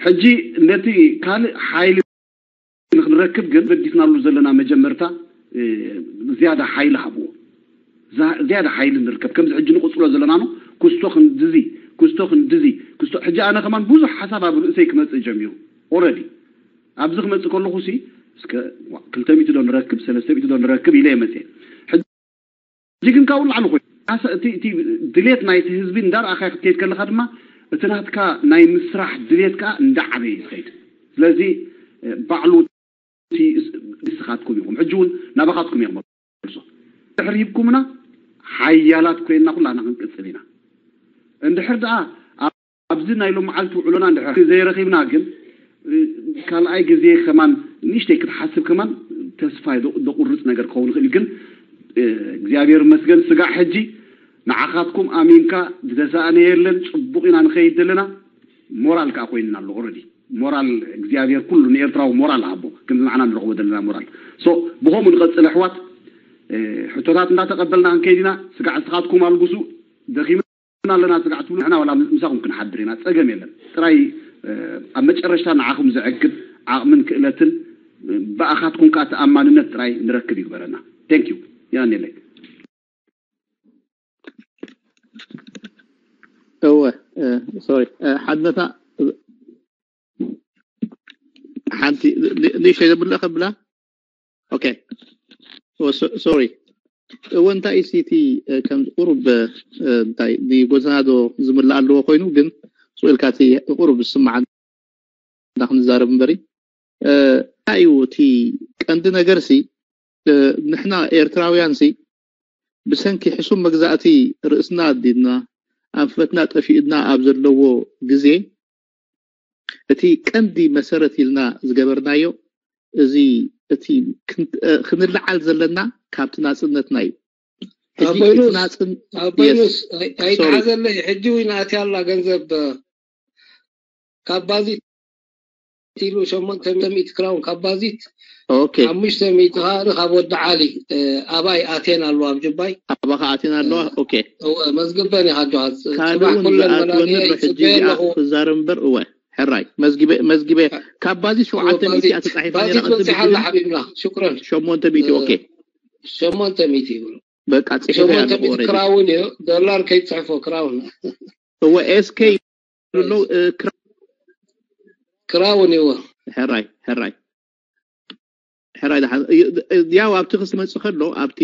ሕጂ ነቲ ካልእ ሓይሊ ንክንረክብ ግን በዲስናሉ ዘለና መጀመርታ ዝያዳ ሓይሊ ሃብዎ። ዝያዳ ሓይሊ ንርከብ። ከምዚ ሕጂ ንቕፅሎ ዘለና ነው። ክስቶ ክንድዚ ክስቶ ክንድዚ ክስቶ ሕጂ ኣነ ከማን ብዙሕ ሓሳብ ኣብ ርእሰይ ክመፅእ ጀሚሩ። ኦረዲ ኣብዚ ክመፅእ ከለኹ ሲ እስከ ክልተ ሚእቲ ዶ ንረክብ ሰለስተ ሚእቲ ዶ ንረክብ ኢለ እየ መፅየ። ሕጂ ግን ካብኡ ንላዕሊ ኮይኑ እቲ ድሌት ናይቲ ህዝቢ እንዳረኣኻዮ ክትከይድ ከለኻ ድማ እቲ ናትካ ናይ ምስራሕ ድሌት ከዓ እንዳዓበየ እዩ ዝኸይድ። ስለዚ ባዕሉ ንስኻትኩም ኢኹም ሕጂ እውን ናባኻትኩም እዮም መልሶ ድሕሪ ሂብኩምና ሓያላት ኮይንና ኩላና ክንቅፅል ኢና። እንድሕር ደኣ ኣብዚ ናይ ሎመዓልቲ ውዕሎና እንድሕር ዘይረኺብና ግን ካልኣይ ግዜ ከማን ንእሽተይ ክትሓስብ ከማን ተስፋ ደቁርፅ ነገር ክኸውን ይኽእል። ግን እግዚኣብሔር መስገን ስጋዕ ሕጂ ንዓኻትኩም ኣሚንካ ዝተሳእነ የለን። ፅቡቕ ኢና ንኸይድ ዘለና። ሞራል ከዓ ኮይንና ኣሎ ኦረዲ ሞራል እግዚኣብሔር ኩሉ ንኤርትራዊ ሞራል ሃቦ ከምዚ ንዓና ንረኽቦ ዘለና ሞራል። ሶ ብኸምኡ ንቐፅል ኣሕዋት። ሕቶታት እንዳተቐበልና ክንከይድ ኢና። ስጋዕ ንስኻትኩም ኣልጉሱ። ደኺምና ኣለና ስጋዕ ትብሉ ንሕና ዋላ ምሳኹም ክንሓድር ኢና። ፀገም የለን። ጥራይ ኣብ መጨረሽታ ንዓኹም ዘዕግብ ዓቕምን ክእለትን ብኣኻትኩም ከዓ ተኣማንነት ጥራይ ንረክብ ይግበረና። Thank you። ያኔለይ እወ ሶሪ ሓድነታ ሓንቲ ንእሽተይ ዘብለ ከብላ ኦኬ ሶሪ እወ እንታይ ሲቲ ከም ቁሩብ እንታይ ንጎዛና ዶ ዝምላእ ኣለዎ ኮይኑ ግን ስኡልካ እቲ ቁሩብ ዝስማዓና ክንዛረብ እምበሪ እንታይ እዩ እቲ ቀንዲ ነገር ሲ ንሕና ኤርትራውያን ሲ ብሰንኪ ሕሱም መግዛእቲ ርእስና ኣዲድና ኣንፈትና ጠፊእና ኣብ ዘለዎ ግዜ እቲ ቀንዲ መሰረት ኢልና ዝገበርናዮ እዚ እቲ ክንልዓል ዘለና ካብቲ ናጽነትና እዩ። ኣቦይኑስ ኣይትሓዘለይ ሕጂ እውን ኣትያ ኣላ ገንዘብ ካብ ባዚት ኢሉ ሸሞንተ ሚእቲ ክራውን ካብ ባዚት ኦኬ ሓሙሽተ ሚእቲ ከዓ ካብ ወዲ ዓሊ ኣባይ ኣቴን ኣለዋ ኣብ ጅባይ ኣባኻ ኣቴን ኣለዋ ኦኬ እወ መዝግበን ኢኻ ጆሃ ካልእ ጽባሕ እውን ኩለን ዝኣትወኒ መላልየ ኣሎ ሕጂ ይጽበየ እዚኣ ኣለኹ ክዛረብ እምበር እወ ሕራይ መዝጊበ መዝጊበ ካብ ባዚት ሸውዓተ ሚእቲ እያ ተጻሒፋ ነይራ ባዚት ቅድም በጺሓ ኣላ ሓቢብና ሽኩረን ሸሞንተ ሚእቲ ኦኬ ሸሞንተ ሚእቲ ይብሉ በቃ ጽሒፈ ሸሞንተ ሚእቲ ኣለኹ ክራውን እዩ ዶላር ከይትጽሕፎ ክራውን እወ ኤስኬ ይብሉ ኣለዉ ክራውን ክራውን እወ ሕራይ ሕራይ ሕራይ ደሓን ያው ኣብቲ ክመፅእ ከሎ ኣብቲ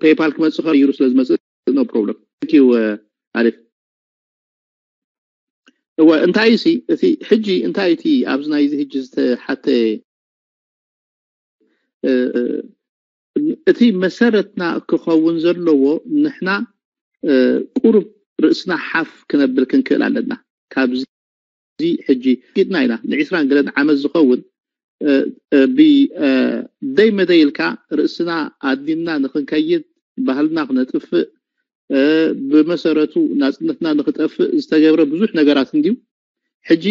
ፔይፓል ክመፅእ ከሎ ይሩ ስለ ዝመፅእ no problem thank you ኣሪፍ እወ እንታይ ሲ እቲ ሕጂ እንታይ እቲ ኣብዚ ናይዚ ሕጂ ዝተሓተ እቲ መሰረትና ክኸውን ዘለዎ ንሕና ቁሩብ ርእስና ሓፍ ክነብል ክንክእል ኣለና ካብዚ ሕጂ ቂጥና ኢና ንዒስራን ገለን ዓመት ዝኸውን ብደይ መደይ ኢልካ ርእስና ኣዲንና ንክንከይድ ባህልና ክነጥፍእ ብመሰረቱ ናፅነትና ንክጠፍእ ዝተገብረ ብዙሕ ነገራት እንድዩ ሕጂ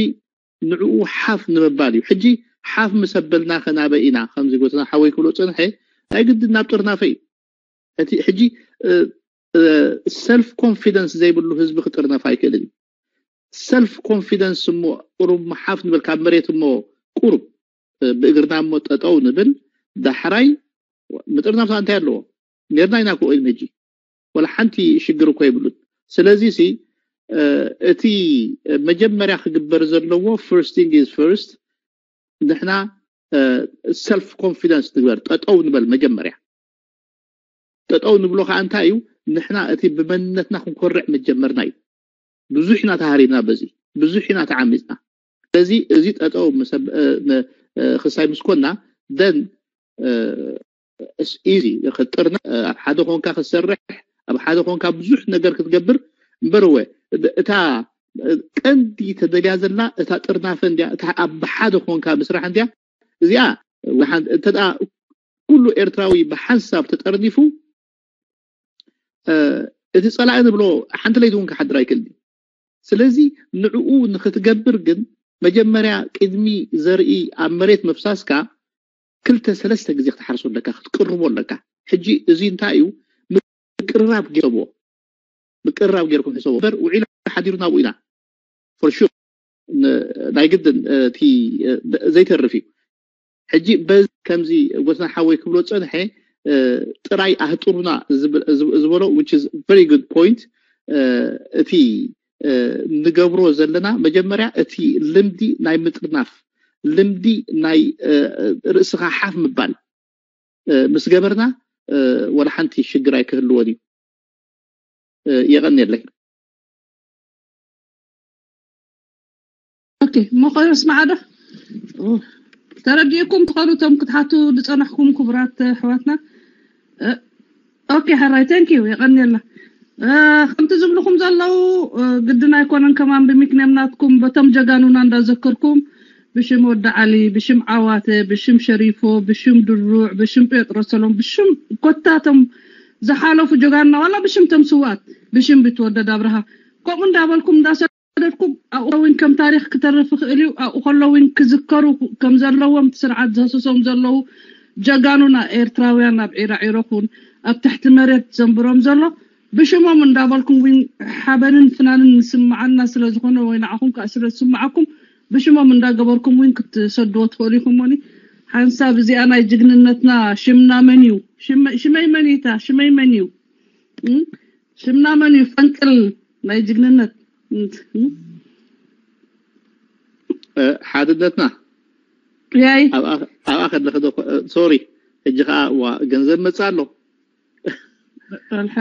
ንዕኡ ሓፍ ንምባል እዩ ሕጂ ሓፍ ምስ ኣበልና ከናበይ ኢና ከምዚ ጎተና ሓወይ ክብሎ ፀንሐ ናይ ግድን ናብ ጥርናፈ እዩ እቲ ሕጂ ሰልፍ ኮንፊደንስ ዘይብሉ ህዝቢ ክጥርነፍ ኣይክእልን እዩ ሰልፍ ኮንፊደንስ እሞ ቁሩብ ሓፍ ንብል ካብ መሬት እሞ ቁሩብ ብእግርና እሞ ጠጠው ንብል ዳሕራይ ምጥርናፍ እንታይ ኣለዎ? ኔርና ኢና እኮ ኢድም ሕጂ። ወላ ሓንቲ ሽግር እኮ የብሉን። ስለዚ ሲ እቲ መጀመርያ ክግበር ዘለዎ፣ first thing is first፣ ንሕና self confidence ንግበር። ጠጠው ንበል መጀመርያ። ጠጠው ንብሎ ከዓ እንታይ እዩ? ንሕና እቲ ብመንነትና ክንኮርዕ መጀመርና እዩ። ብዙሕ ኢና ተሃሪምና፣ በዚ ብዙሕ ኢና ተዓሚፅና። ስለዚ እዚ ጠጠው ክሳይ ምስኮና፣ ደን ኢዚ ክጥርና፣ ኣብ ሓደ ኮንካ ክትሰርሕ፣ ኣብ ሓደ ኮንካ ብዙሕ ነገር ክትገብር እምበር፣ እወ እታ ቀንዲ ተደልያ ዘላ እታ ጥርናፈ እንዲያ፣ እታ ኣብ ሓደ ኮንካ ምስራሕ እንዲያ። እዚኣ እንተ ኩሉ ኤርትራዊ ብሓንሳብ ተጠርኒፉ፣ እቲ ፀላኢ ንብሎ ሓንቲ ለይቲ እውን ክሓድር ኣይክእልን። ስለዚ ንዕኡ ንክትገብር ግን መጀመርያ ቅድሚ ዘርኢ ኣብ መሬት ምፍሳስካ ክልተ ሰለስተ ግዜ ክትሓርሶ ኣለካ፣ ክትቅርቦ ኣለካ። ሕጂ እዚ እንታይ እዩ? ምቅርራብ ገይርዎ፣ ምቅርራብ ገይርኩም ሕሰቦ። በር ውዒሉ ሓዲሩ ናብኡ ኢና፣ for sure። ናይ ግድን እቲ ዘይተርፍ እዩ። ሕጂ በዚ ከምዚ ጎስና ሓወይ ክብሎ ፀንሐ፣ ጥራይ ኣህጥሩና ዝበሎ፣ which is very good point። እቲ ንገብሮ ዘለና መጀመርያ እቲ ልምዲ ናይ ምጥርናፍ፣ ልምዲ ናይ ርእስኻ ሓፍ ምባል ምስ ገበርና፣ ወላ ሓንቲ ሽግር ኣይክህልዎን እዩ። የቐንየለይ። ኦኬ፣ እሞ ከይስማዓ ዶ? ተረዲእኩም ትኸዱ እቶም ክትሓቱ ዝፀናሕኩም ክቡራት ኣሕዋትና። ኦኬ፣ ሕራይ፣ thank you፣ የቐንየልና። ከምቲ ዝብልኹም ዘለዉ ግድን ኣይኮነን፣ ከማን ብሚክኔም ናትኩም በቶም ጀጋኑና እንዳዘከርኩም፣ ብሽም ወዲ ዓሊ፣ ብሽም ዓዋተ፣ ብሽም ሸሪፎ፣ ብሽም ድሩዕ፣ ብሽም ጴጥሮስ ሰሎም፣ ብሽም ኮታቶም ዝሓለፉ ጀጋኑና፣ ዋላ ብሽም ቶም ስዋት፣ ብሽም ቢትወደድ ኣብርሃ፣ ከምኡ እንዳበልኩም እንዳሰደድኩም ኣብኡ እውን ከም ታሪኽ ክተርፍ ይኽእል እዩ። ኣብኡ ከሎ እውን ክዝከሩ ከም ዘለዎም እቲ ስርዓት ዘህስሶም ዘለዉ ጀጋኑና ኤርትራውያን ኣብ ዒራዒሮ ኩን ኣብ ትሕቲ መሬት ዘንብሮም ዘሎ ብሽሞም እንዳበልኩም እውን ሓበንን ፍናንን ንስምዓና ስለ ዝኾነ ወይ ንዓኹም ከዓ ስለ ዝስምዓኩም ብሽሞም እንዳገበርኩም እውን ክትሰድዎ ትኽእሉ ኢኹም። እሞኒ ሓንሳብ እዚኣ ናይ ጅግንነትና ሽምና መን እዩ? ሽመይ መን እዩ? እታ ሽመይ መን እዩ? ሽምና መን እዩ ፈንቅል ናይ ጅግንነት? ሓድነትና ያይ ኣብኣ ከለኸ ዶ ሶሪ፣ ሕጂ ከዓ ዋ ገንዘብ መፃ ኣሎ።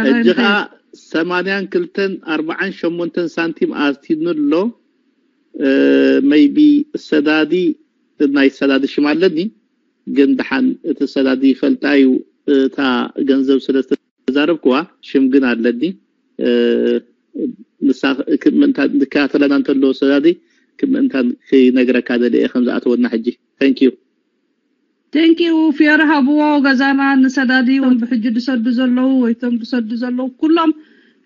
ሕጂ ከዓ ሰማንያን ክልተን ኣርባዓን ሸሞንተን ሳንቲም ኣትዩኒ ኣሎ። maybe ሰዳዲ፣ ናይ ሰዳዲ ሽም ኣለኒ፣ ግን ደሓን እቲ ሰዳዲ ይፈልጣ እዩ። እታ ገንዘብ ስለ ዝተዛረብክዋ ሽም ግን ኣለኒ። ንሳ ክከታተለና እንተሎ ሰዳዲ ክምእንታን ክነግረካ ደልየ ከም ዝኣተወና ሕጂ። Thank you። Thank you። ፊየር ሃብዎ ገዛና ንሰዳዲ፣ ወን ብሕጂ ድሰዱ ዘለዉ ወይ ቶም ድሰዱ ዘለዉ ኩሎም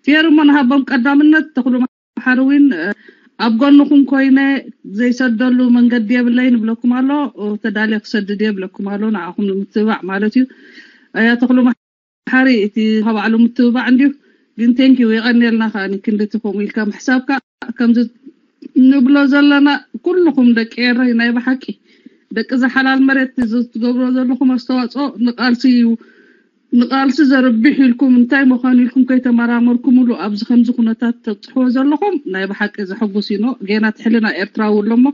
ፊየር እሞ ንሃቦም ቀዳምነት። ተኽሉ ሓርዊን ኣብ ጎንኹም ኮይነ ዘይሰደሉ መንገዲ የብለይ ንብለኩም ኣሎ። ተዳልየ ክሰድድ እየ ብለኩም ኣሎ። ንዓኹም ንምትብባዕ ማለት እዩ። ኣያ ተኽሉ ሓሪ እቲ ካብ ባዕሉ ምትብባዕ እንድዩ። ግን thank you የቐንየልና። ከኣ ክንድቲ ከምኡ ኢልካ ምሕሳብካ ከምዚ ንብሎ ዘለና ኩልኹም ደቂ ኤረይ ናይ ብሓቂ ደቂ ዝሓላል መሬት ዝትገብሮ ዘለኹም ኣስተዋፅኦ ንቃልሲ እዩ። ንቃልሲ ዘርብሕ ኢልኩም እንታይ ምዃኑ ኢልኩም ከይተመራመርኩምሉ ኣብዚ ከምዚ ኩነታት ተብፅሕዎ ዘለኹም ናይ ብሓቂ ዘሐጉስ እዩ። ጌና እቲ ሕልና ኤርትራዊ ኣሎ እሞ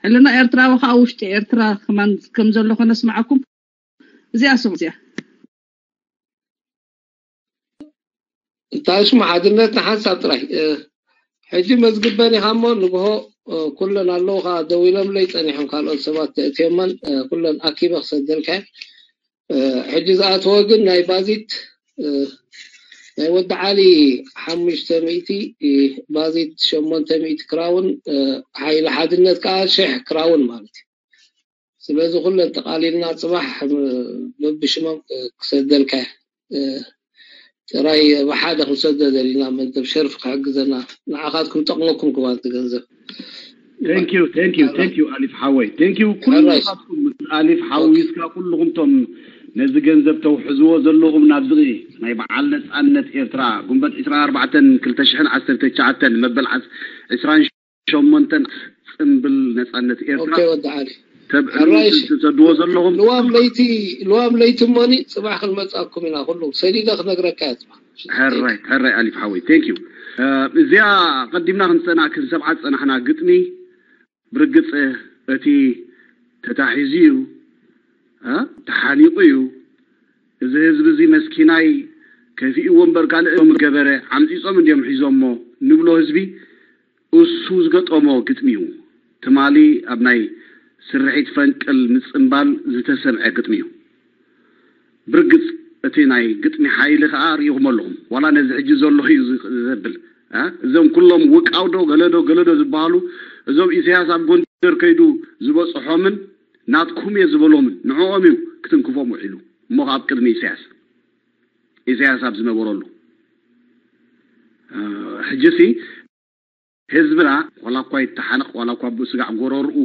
ሕልና ኤርትራዊ ከዓ ውሽጢ ኤርትራ ከማን ከም ዘሎ ከነስምዓኩም። እዚኣ ስሙ እዚኣ እንታይ ሽሙ ሓድነት ንሓንሳብ ጥራይ ሕጂ መዝግበን ኢኻ እሞ ንግሆ ኩለን ኣለዉ ከዓ ደው ኢሎምለይ ፀኒሖም ካልኦት ሰባት ተእትዮመን ኩለን ኣኪበ ክሰደልካ ሕጂ ዝኣተወ ግን ናይ ባዚት ናይ ወዲ ዓሊ ሓሙሽተ ሚእቲ ባዚት ሸሞንተ ሚእቲ ክራውን ሓይሊ ሓድነት ከዓ ሽሕ ክራውን ማለት እዩ። ስለዚ ኩለን ጠቓሊልና ፅባሕ በብሽሞም ክሰደልካ ጥራይ ብሓደ ክንሰዶ ደሊና መደብ ሸርፍ ክሕግዘና ንዓኻትኩም ጠቕመኩም ክባንቲ ገንዘብ Thank you, thank you, thank you ኣሊፍ ሓወይ thank you ኩልኻትኩም ምስ ኣሊፍ ሓዊስካ ኩልኹም ቶም ነዚ ገንዘብ ተውሕዝዎ ዘለኹም ናብዚ ናይ በዓል ነፃነት ኤርትራ ጉንበት ዕስራን ኣርባዕተን ክልተ ሽሕን ዓሰርተ ትሽዓተን መበል ዕስራን ሸሞንተን ፅምብል ነፃነት ኤርትራ ወዲ ዓሊ ተብዕሉ ሕራይ ትሰድዎ ዘለኹም ልዋም ለይቲ ልዋም ለይቲ እሞኒ ጽባሕ ክንመጻኩም ኢና። ኩሉ ሰዲደ ክነግረካ እየ ጽባሕ። ሕራይ ሕራይ ኣሊፍ ሓወይ፣ thank you። እዚኣ ቀዲምና ክንሰና ክንሰብዓ ዝጸናሕና ግጥሚ፣ ብርግጽ እቲ ተታሒዙ እዩ፣ እ፣ ተሓኒቑ እዩ። እዚ ህዝቢ እዚ መስኪናይ ከፊእዎ እምበር ካልእ ገበረ ዓምጺጾም እንዲዮም ሒዞሞ ንብሎ ህዝቢ እሱ ዝገጠሞ ግጥሚ እዩ። ትማሊ ኣብ ናይ ስርሒት ፈንቅል ምጽንባል ዝተሰምዐ ግጥሚ እዩ። ብርግጽ እቲ ናይ ግጥሚ ሓይሊ ከኣ ርኢኹም ኣለኹም። ዋላ ነዚ ሕጂ ዘሎ እዩ ዝ- ዘብል። እ? እዞም ኩሎም ውቃውዶ ገለዶ ገለዶ ዝበሃሉ እዞም ኢሳያስ ኣብ ጎንደር ከይዱ ዝበጽሖምን ናትኩም እየ ዝበሎምን ንዕኦም እዩ ክትንክፎም ውዒሉ። እሞ ከኣ ኣብ ቅድሚ ኢሳያስ ኢሳያስ ኣብ ዝነበረሉ እ፣ ሕጂሲ ህዝብና ዋላ እኳ ይተሓነቕ ዋላ እኳ ብስጋዕ ጎረርኡ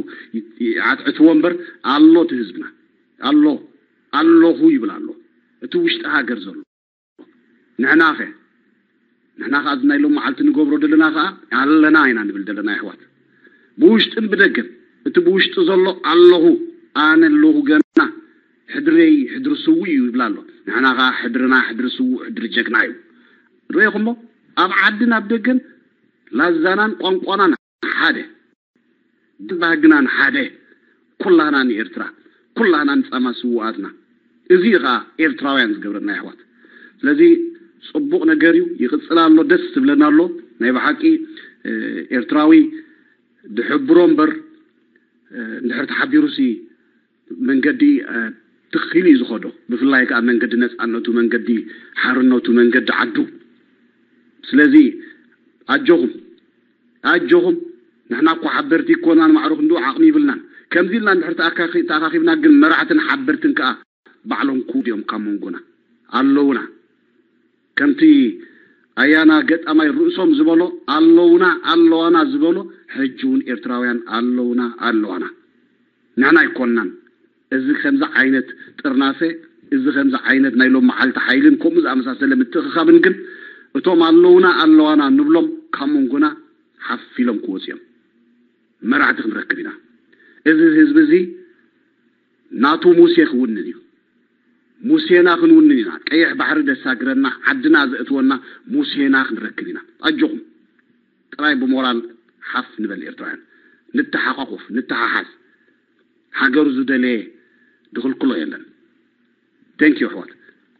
ይዓትዕትዎ እምበር ኣሎ እቲ ህዝብና ኣሎ ኣለኹ ይብል ኣሎ። እቲ ውሽጢ ሃገር ዘሎ ንሕናኸ ንሕና ከኣ እዚ ናይ ሎም መዓልቲ ንገብሮ ዘለና ከኣ ኣለና ኢና ንብል ዘለና ኣሕዋት። ብውሽጥን ብደገን እቲ ብውሽጢ ዘሎ ኣለኹ ኣነ ኣለኹ ገና ሕድረይ ሕድሪ ስውእ እዩ ይብል ኣሎ። ንሕና ከኣ ሕድርና ሕድሪ ስውእ ሕድሪ ጀግና እዩ። ርኢኹሞ ኣብ ዓድን ኣብ ደገን ላዛናን ቋንቋናን ሓደ፣ ባህግናን ሓደ፣ ኩላህና ንኤርትራ፣ ኩላህና ንጻማ ስውኣትና። እዚ እዩ ከኣ ኤርትራውያን ዝገብረና ኣሕዋት። ስለዚ ጽቡቕ ነገር እዩ፣ ይቕጽል ኣሎ፣ ደስ ትብለና ኣሎ። ናይ ብሓቂ ኤርትራዊ ድሕብሮ እምበር እንድሕር ተሓቢሩሲ መንገዲ ትኽኢሉ እዩ ዝኸዶ። ብፍላይ ከዓ መንገዲ ነፃነቱ፣ መንገዲ ሓርነቱ፣ መንገዲ ዓዱ። ስለዚ ኣጆኹም ኣጆኹም፣ ንሕና እኮ ሓበርቲ ይኮናን ማዕሩ ክንድኡ ዓቕሚ ይብልናን። ከምዚ ኢልና እንድሕር ተኣካኺ- ተኣኻኺብና ግን መራሕትን ሓበርትን ከዓ ባዕሎም ክውድዮም ካብ መንጎና ኣለውና። ከምቲ ኣያና ገጣማይ ርእሶም ዝበሎ ኣለውና ኣለዋና ዝበሎ ሕጂ እውን ኤርትራውያን ኣለውና ኣለዋና። ንሕና ኣይኮንናን። እዚ ከምዚ ዓይነት ጥርናፈ፣ እዚ ከምዚ ዓይነት ናይ ሎም መዓልቲ ሓይልን ከምኡ ዝኣመሳሰለ ምትእኽኻብን ግን እቶም ኣለውና ኣለዋና ንብሎም ካብ መንጎና ሓፍ ኢሎም ክወፁ እዮም። መራሕቲ ክንረክብ ኢና። እዚ ህዝቢ እዚ ናቱ ሙሴ ክውንን እዩ። ሙሴና ክንውንን ኢና። ቀይሕ ባሕሪ ደሳግረና ዓድና ዘእትወና ሙሴና ክንረክብ ኢና። ኣጆኹም ጥራይ ብሞራል ሓፍ ንበል ኤርትራውያን። ንተሓቋቁፍ፣ ንተሓሓዝ። ሃገሩ ዝደለየ ድኽልክሎ የለን። Thank you ኣሕዋት።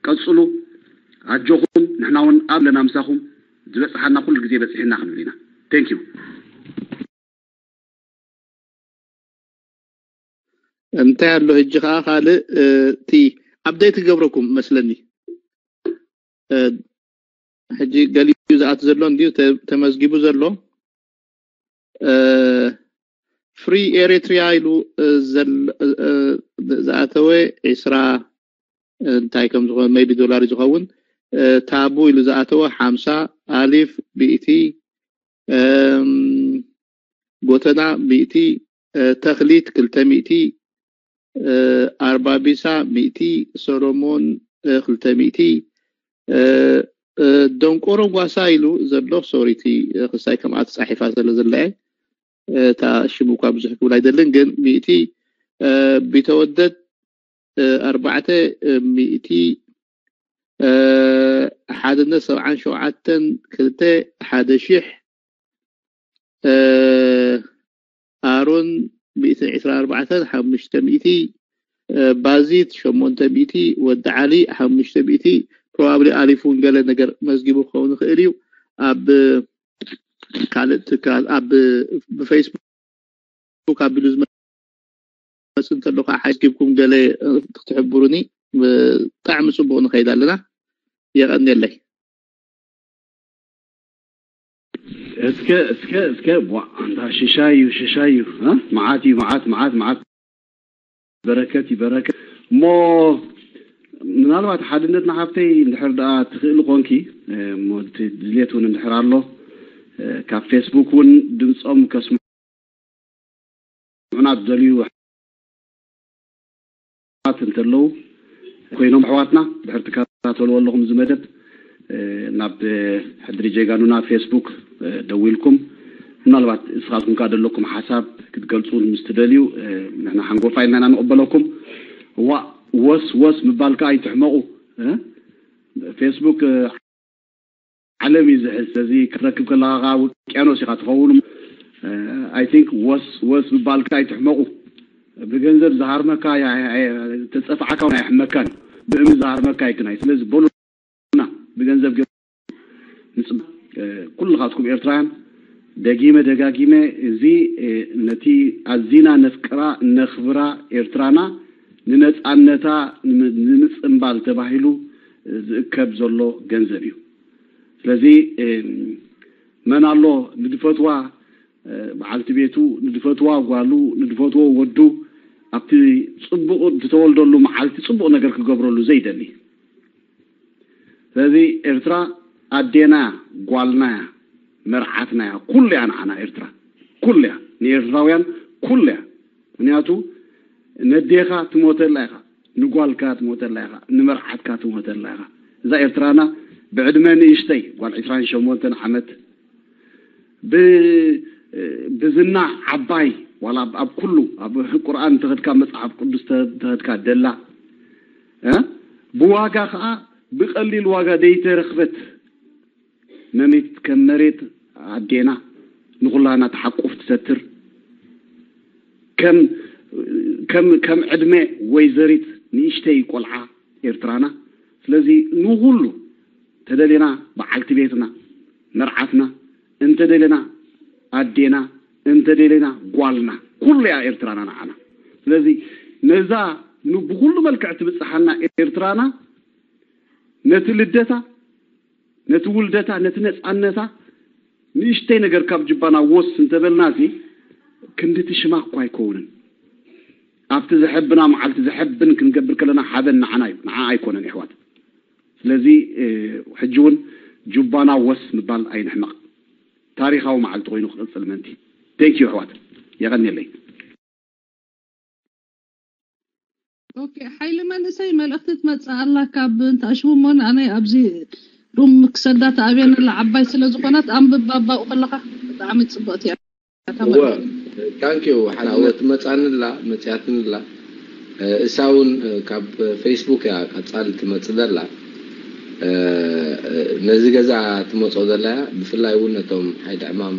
ቀጽሉ። ኣጆኹም ንሕና እውን ኣለና ምሳኹም። ዝበጽሓና ኩሉ ግዜ በጺሕና ክንብል ኢና። Thank you። እንታይ ኣሎ ሕጂ ከዓ ካልእ እቲ update ክገብረኩም መስለኒ። ሕጂ ገሊኡ ዝኣቱ ዘሎ እንዲዩ ተመዝጊቡ ዘሎ። Free Eritrea ኢሉ ዝኣተወ ዒስራ እንታይ ከም ዝኾነ maybe ዶላር ዝኸውን፣ ታቡ ኢሉ ዝኣተወ ሓምሳ፣ ኣሊፍ ሚእቲ፣ ጎተና ሚእቲ፣ ተኽሊት ክልተ ሚእቲ፣ ኣርባቢሳ ሚእቲ፣ ሰሎሞን ክልተ ሚእቲ፣ ደንቆሮ ጓሳ ኢሉ ዘሎ፣ ሶሪ እቲ ክሳይ ከምኣ ተጻሒፋ ስለ ዘላ እየ፣ እታ ሽሙ እኳ ብዙሕ ክብል ኣይደልን፣ ግን ሚእቲ፣ ቢተወደድ ኣርባዕተ ሚእቲ፣ ሓድነት ሰብዓን ሸውዓተን ክልተ፣ ሓደ ሺሕ፣ ኣሮን ሚእትን ዕስራን ኣርባዕተን ሓሙሽተ ሚእቲ፣ ባዚት ሸሞንተ ሚእቲ፣ ወዲ ዓሊ ሓሙሽተ ሚእቲ፣ probably ኣሊፉ እውን ገለ ነገር መዝጊቡ ክኸውን ይኽእል እዩ። ኣብ ካልእ ትካል ኣብ ብፌስቡክ ኣቢሉ ዝመጽእ እንተሎ ከዓ ሓጊዝኩም ገለ ክትሕብሩኒ ብጣዕሚ ጽቡቕ ንኸይድ ኣለና። የቐንየለይ። እስከ እስከ እስከ ቧ ኣንታ ሽሻይ እዩ ሽሻይ እዩ እ? መዓት እዩ መዓት መዓት መዓት በረከት እዩ በረከት እሞ ምናልባት ሓድነት ንሓፍተይ እንድሕር ደኣ ትኽእል ኮንኪ እሞ እቲ ድልየት እውን እንድሕር ኣሎ ካብ ፌስቡክ እውን ድምፆም ከስምዑና ዝደልዩ ኣሕዋት እንተለዉ ኮይኖም ኣሕዋትና ድሕር ትከታተልዎ ኣለኹም እዚ መደብ ናብ ሕድሪ ጀጋኑና ፌስቡክ ደዊልኩም ምናልባት እስኻትኩም ከኣ ዘለኩም ሓሳብ ክትገልጹ ምስ ትደልዩ፣ ንሕና ሓንጎፋ ኢልና ኢና ንቕበለኩም። ዋ፣ ወስ ወስ ምባል ከኣ ኣይትሕመቑ። ፌስቡክ ዓለም እዩ ዝሕዝ። ስለዚ ክትረክብ ከለኻ ከኣ ውቅያኖስ ኢኻ ትኸውን። I think ወስ ወስ ምባል ከኣ ኣይትሕመቑ። ብገንዘብ ዝሃርመካ ተጸፍዓካ ኣይሕመካን። ብእምኒ ዝሃርመካ ኣይክናይ። ስለዚ በሉ ብገንዘብ ገ- ንጽብ ኩልኻትኩም ኤርትራውያን ደጊመ ደጋጊመ እዚ ነቲ ኣዚና ነፍቅራ ነኽብራ ኤርትራና ንነጻነታ ንምጽንባል ተባሂሉ ዝእከብ ዘሎ ገንዘብ እዩ። ስለዚ መን ኣሎ ንድፈትዋ በዓልቲ ቤቱ ንድፈትዋ ጓሉ ንድፈትዎ ወዱ ኣብቲ ጽቡቕ ዝተወልደሉ መዓልቲ ጽቡቕ ነገር ክገብረሉ ዘይደሊ? ስለዚ ኤርትራ ኣዴና እያ፣ ጓልና እያ፣ መርዓትና እያ፣ ኩሉ እያ ንዓና ኤርትራ፣ ኩሉ እያ ንኤርትራውያን፣ ኩሉ እያ። ምክንያቱ ነዴኻ ትሞተላ ኢኻ፣ ንጓልካ ትሞተላ ኢኻ፣ ንመርዓትካ ትሞተላ ኢኻ። እዛ ኤርትራና ብዕድመ ንእሽተይ ጓል ዕስራን ሸሞንተን ዓመት ብዝና ዓባይ ዋላ ኣብ ኩሉ ኣብ ቁርኣን እንተኸድካ መፅሓፍ ቅዱስ እንተኸድካ ደላ ብዋጋ ከዓ ብቀሊል ዋጋ ደይተረኽበት መሚት ከም መሬት ኣዴና ንኹላና ተሓቁፍ ትሰትር ከም ዕድመ ወይዘሪት ንእሽተይ ቆልዓ ኤርትራና ስለዚ ንኹሉ ተደሌና በዓልቲ ቤትና መርዓትና እንተደሌና ኣዴና እንተደሌና ጓልና ኩሉ እያ ኤርትራና ንዓና ስለዚ ነዛ ብኩሉ መልክዕ ትብፅሓና ኤርትራና ነቲ ልደታ ነቲ ውልደታ ነቲ ነፃነታ ንእሽተይ ነገር ካብ ጅባና ወስ እንተበልና እዚ ክንድቲ ሽማ እኳ ኣይከውንን ኣብቲ ዘሐብና መዓልቲ ዘሐብን ክንገብር ከለና ሓበን ንዓና እዩ ንዓ ኣይኮነን ይሕዋት ስለዚ ሕጂ እውን ጁባና ወስ ምባል ኣይንሕመቕ ታሪኻዊ መዓልቲ ኮይኑ ክቕፅል ምእንቲ thank you ኣሕዋት የቐንየለይ ኦኬ ሓይሊ መንእሰይ መልእኽቲ ትመጽእ ኣላ ካብ እንተ ኣሽሙ እሞ ኣነ ኣብዚ ሩም ክሰዳ ተኣብየን ኣላ ዓባይ ስለ ዝኾነት ኣንብብ ባባኡ ከለኻ ብጣዕሚ ጽብቕቲ እያ እወ ታንኪዩ ሓላወ ትመጻንላ መጽያትንላ እሳ እውን ካብ ፌስቡክ እያ ቀጻል ትመጽእ ዘላ ነዚ ገዛ ትመጾ ዘላ እያ ብፍላይ እውን ነቶም ሓይሊ ዕማም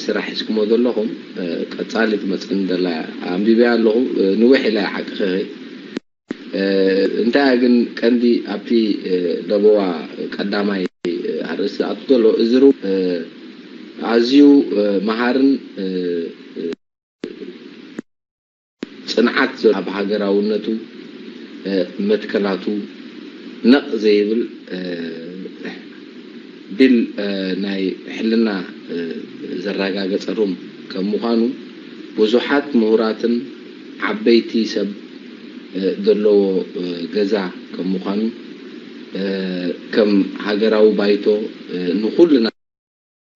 ስራሕ ሒዝኩሞ ዘለኹም ቀጻሊ ትመጽእኒ ዘላ እያ ኣንቢበያ ኣለኹ ንውሕ ኢላ እያ ሓቂ ኸኸይ እንታይ እያ ግን ቀንዲ ኣብቲ ለበዋ ቀዳማይ ኣርእስቲ ዝኣቱ ዘሎ እዚ ሩ ኣዝዩ መሃርን ጽንዓት ኣብ ሃገራውነቱ መትከላቱ ነቕ ዘይብል ቢል ናይ ሕልና ዘረጋገጸ ሩም ከም ምዃኑ ብዙሓት ምሁራትን ዓበይቲ ሰብ ዘለዎ ገዛ ከም ምዃኑ ከም ሃገራዊ ባይቶ ንኹልና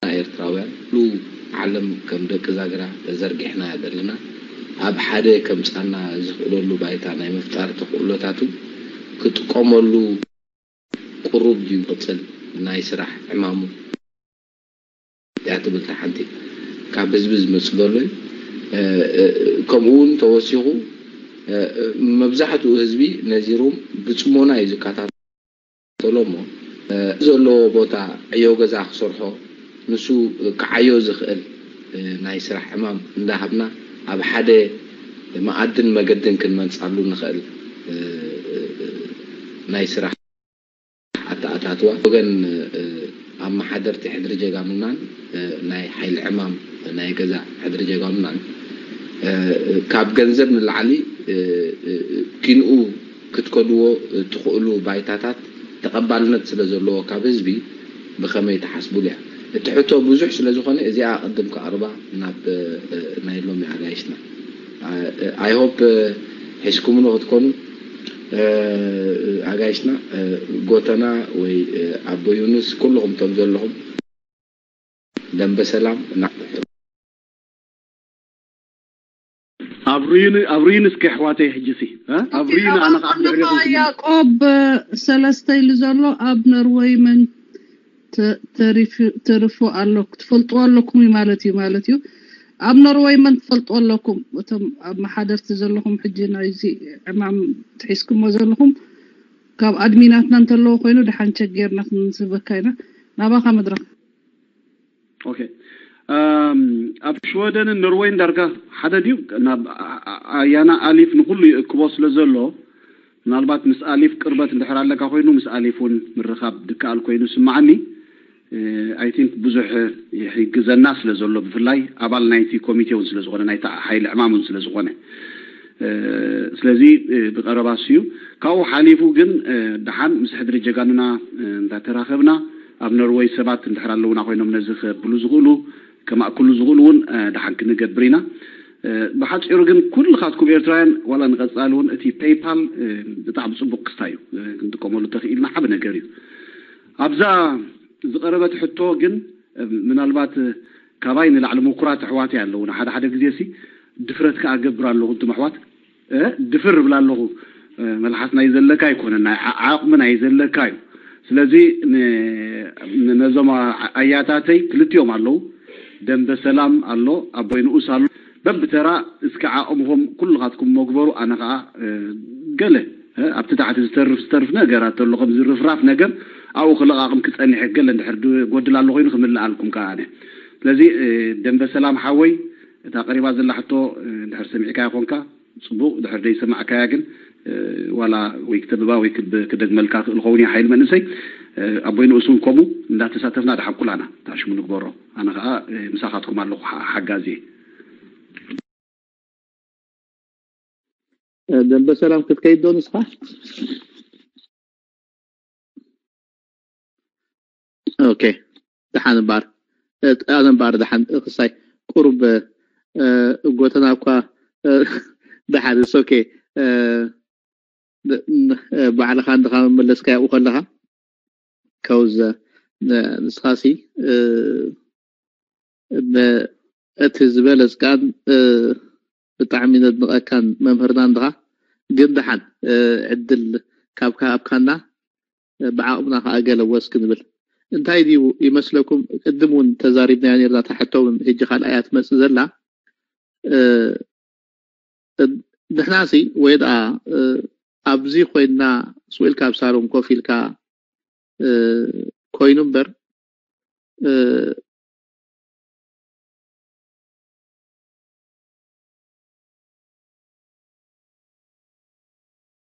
ኤርትራውያን ኩሉ ዓለም ከም ደቂ ዛግራ ተዘርጊሕና ዘለና ኣብ ሓደ ከምጻና ዝኽእለሉ ባይታ ናይ ምፍጣር ተኽእሎታቱ ክጥቀመሉ ቁሩብ ድዩ ቅጽል ናይ ስራሕ ዕማሙ እያ ትብል ሓንቲ ካብ ህዝቢ ዝመጽእ ዘሎ እዩ ከምኡ እውን ተወሲኹ መብዛሕትኡ ህዝቢ ነዚ ሩም ብጽሞና እዩ ዝከታተሎ እሞ ዘለዎ ቦታ ዕዮ ገዛ ክሰርሖ ንሱ ክዓዮ ዝኽእል ናይ ስራሕ ዕማም እንዳሃብና ኣብ ሓደ መኣድን መገድን ክንመንጻሉ ንኽእል ናይ ስራሕ ኣተኣታትዋ ወገን ኣመሓደርቲ ሕድሪ ጀጋኑናን ናይ ሓይሊ ዕማም ናይ ገዛ ሕድሪ ጀጋኑናን ካብ ገንዘብ ንላዕሊ ኪንኡ ክትከድዎ ትኽእሉ ባይታታት ተቐባልነት ስለ ዘለዎ ካብ ህዝቢ ብኸመይ ትሓስቡሉ እያ? እቲ ሕቶ ብዙሕ ስለ ዝኾነ እዚኣ ቅድም ከቕርባ ናብ ናይ ሎሚ ኣጋይሽና። I hope ሒዝኩምሉ ክትኮኑ ኣጋይሽና ጎተና ወይ ኣቦ ዩኑስ ኩልኹም እቶም ዘለኹም ደንበ ሰላም እና ኣብርዩኒ እስኪ ኣሕዋተይ ሕጂሲ ኣብርዩኒ ኣነ ከዓ ብድሕሪኹም ያዕቆብ ሰለስተ ኢሉ ዘሎ ኣብ ኖርወይ መን ተሪፉ ኣሎ ክትፈልጥዎ ኣለኩም እዩ ማለት እዩ ማለት እዩ። ኣብ ኖርወይ መን ትፈልጥዎ ኣለኩም? እቶም ኣብ መሓደርቲ ዘለኹም ሕጂ ናይዚ ዕማም ትሒዝኩሞ ዘለኹም ካብ ኣድሚናትና እንተለዎ ኮይኑ ደሓን ቸጌርና ክንስበካ ኢና። ናባኻ መድረኽ። ኦኬ ኣብ ሽወደንን ኖርወይን ዳርጋ ሓደ ድዩ? ናብ ኣያና ኣሊፍ ንኩሉ ይእክቦ ስለ ዘሎ ምናልባት ምስ ኣሊፍ ቅርበት እንድሕር ኣለካ ኮይኑ ምስ ኣሊፍ እውን ምርኻብ ድከኣል ኮይኑ ስምዓኒ። ኣይ ቲንክ ብዙሕ ይሕግዘና ስለ ዘሎ ብፍላይ ኣባል ናይቲ ኮሚቴ እውን ስለ ዝኾነ ናይቲ ሓይሊ ዕማም እውን ስለ ዝኾነ ስለዚ ብቐረባ ስዩ ካብኡ ሓሊፉ ግን ደሓን ምስ ሕድሪ ጀጋኑና እንዳተራኸብና ኣብ ኖርወይ ሰባት እንድሕር ኣለውና ኮይኖም ነዚ ከብሉ ዝኽእሉ ከማእክሉ ዝኽእሉ እውን ደሓን ክንገብር ኢና። ብሓፂሩ ግን ኩልኻትኩም ኤርትራውያን ዋላ ንቐፃሊ እውን እቲ ፔይፓል ብጣዕሚ ፅቡቅ ክስታ እዩ ክንጥቀመሉ ተኽኢልና ዓብ ነገር እዩ። ኣብዛ ዝቐረበት ሕቶ ግን ምናልባት ካባይ ንላዕሊ ምኩራት ኣሕዋት ኣለውና ሓደ ሓደ ግዜ ሲ ድፍረት ከዓ ገብር ኣለኹ እንቱም ኣሕዋት ድፍር እብላ ኣለኹ። መልሓስ ናይ ዘለካ ኣይኮነን ናይ ዓቕሚ ናይ ዘለካ እዩ። ስለዚ ነዞም ኣያታተይ ክልቲኦም ኣለዉ። ደንበ ሰላም ኣሎ፣ ኣቦይ ንኡስ ኣሎ። በብተራ እስኪ ዓቕምኹም ኩልኻትኩም መግበሩ ኣነ ከዓ ገለ ኣብቲ ታሕቲ ዝተርፍ ዝተርፍ ነገራት ኣሎ ከም ዝርፍራፍ ነገር ኣብኡ ክለቓቕም ክፀኒሕ ገለ እንድሕር ጎድል ኣሎ ኮይኑ ክምልኣልኩም ከዓ ኣነ ስለዚ ደንበ ሰላም ሓወይ እታ ቀሪባ ዘላ ሕቶ እንድሕር ሰሚዕካ ይኾንካ ፅቡቅ ድሕር ደይ ሰማዕካያ ግን ዋላ ወይ ክተብባ ወይ ክደግመልካ ክእል ኸውን ሓይል መንእሰይ ኣቦይ ንእሱን ከምኡ እንዳተሳተፍና ድሓኩላና ታሽሙ ንግበሮ ኣነ ከዓ ምሳኻትኩም ኣለኹ ሓጋዚ ደንበ ሰላም ክትከይድ ዶ ንስኻ ኦኬ ደሓን እምበኣር ኣነ እምበኣር ደሓን ክሳይ ቁሩብ ጎተና እኳ ደሓን ስ ኦኬ ባዕልኻ እንድኻ መመለስካ ያብኡ ከለኻ ከውዘ ንስኻሲ እቲ ዝበለፅካን ብጣዕሚ ነድንቐካን መምህርና እንድኻ ግን ደሓን ዕድል ካብ ከሃብካና ብዓቕምና ከዓ ገለ ወስ ክንብል እንታይ ድዩ ይመስለኩም ቅድም እውን ተዛሪብናዮ ነርና ታሕቶ እውን ህጂ ካልኣያ ትመፅእ ዘላ ንሕናሲ ወይ ደኣ ኣብዚ ኮይንና ስውኢልካ ኣብ ሳሮን ኮፍ ኢልካ ኮይኑ እምበር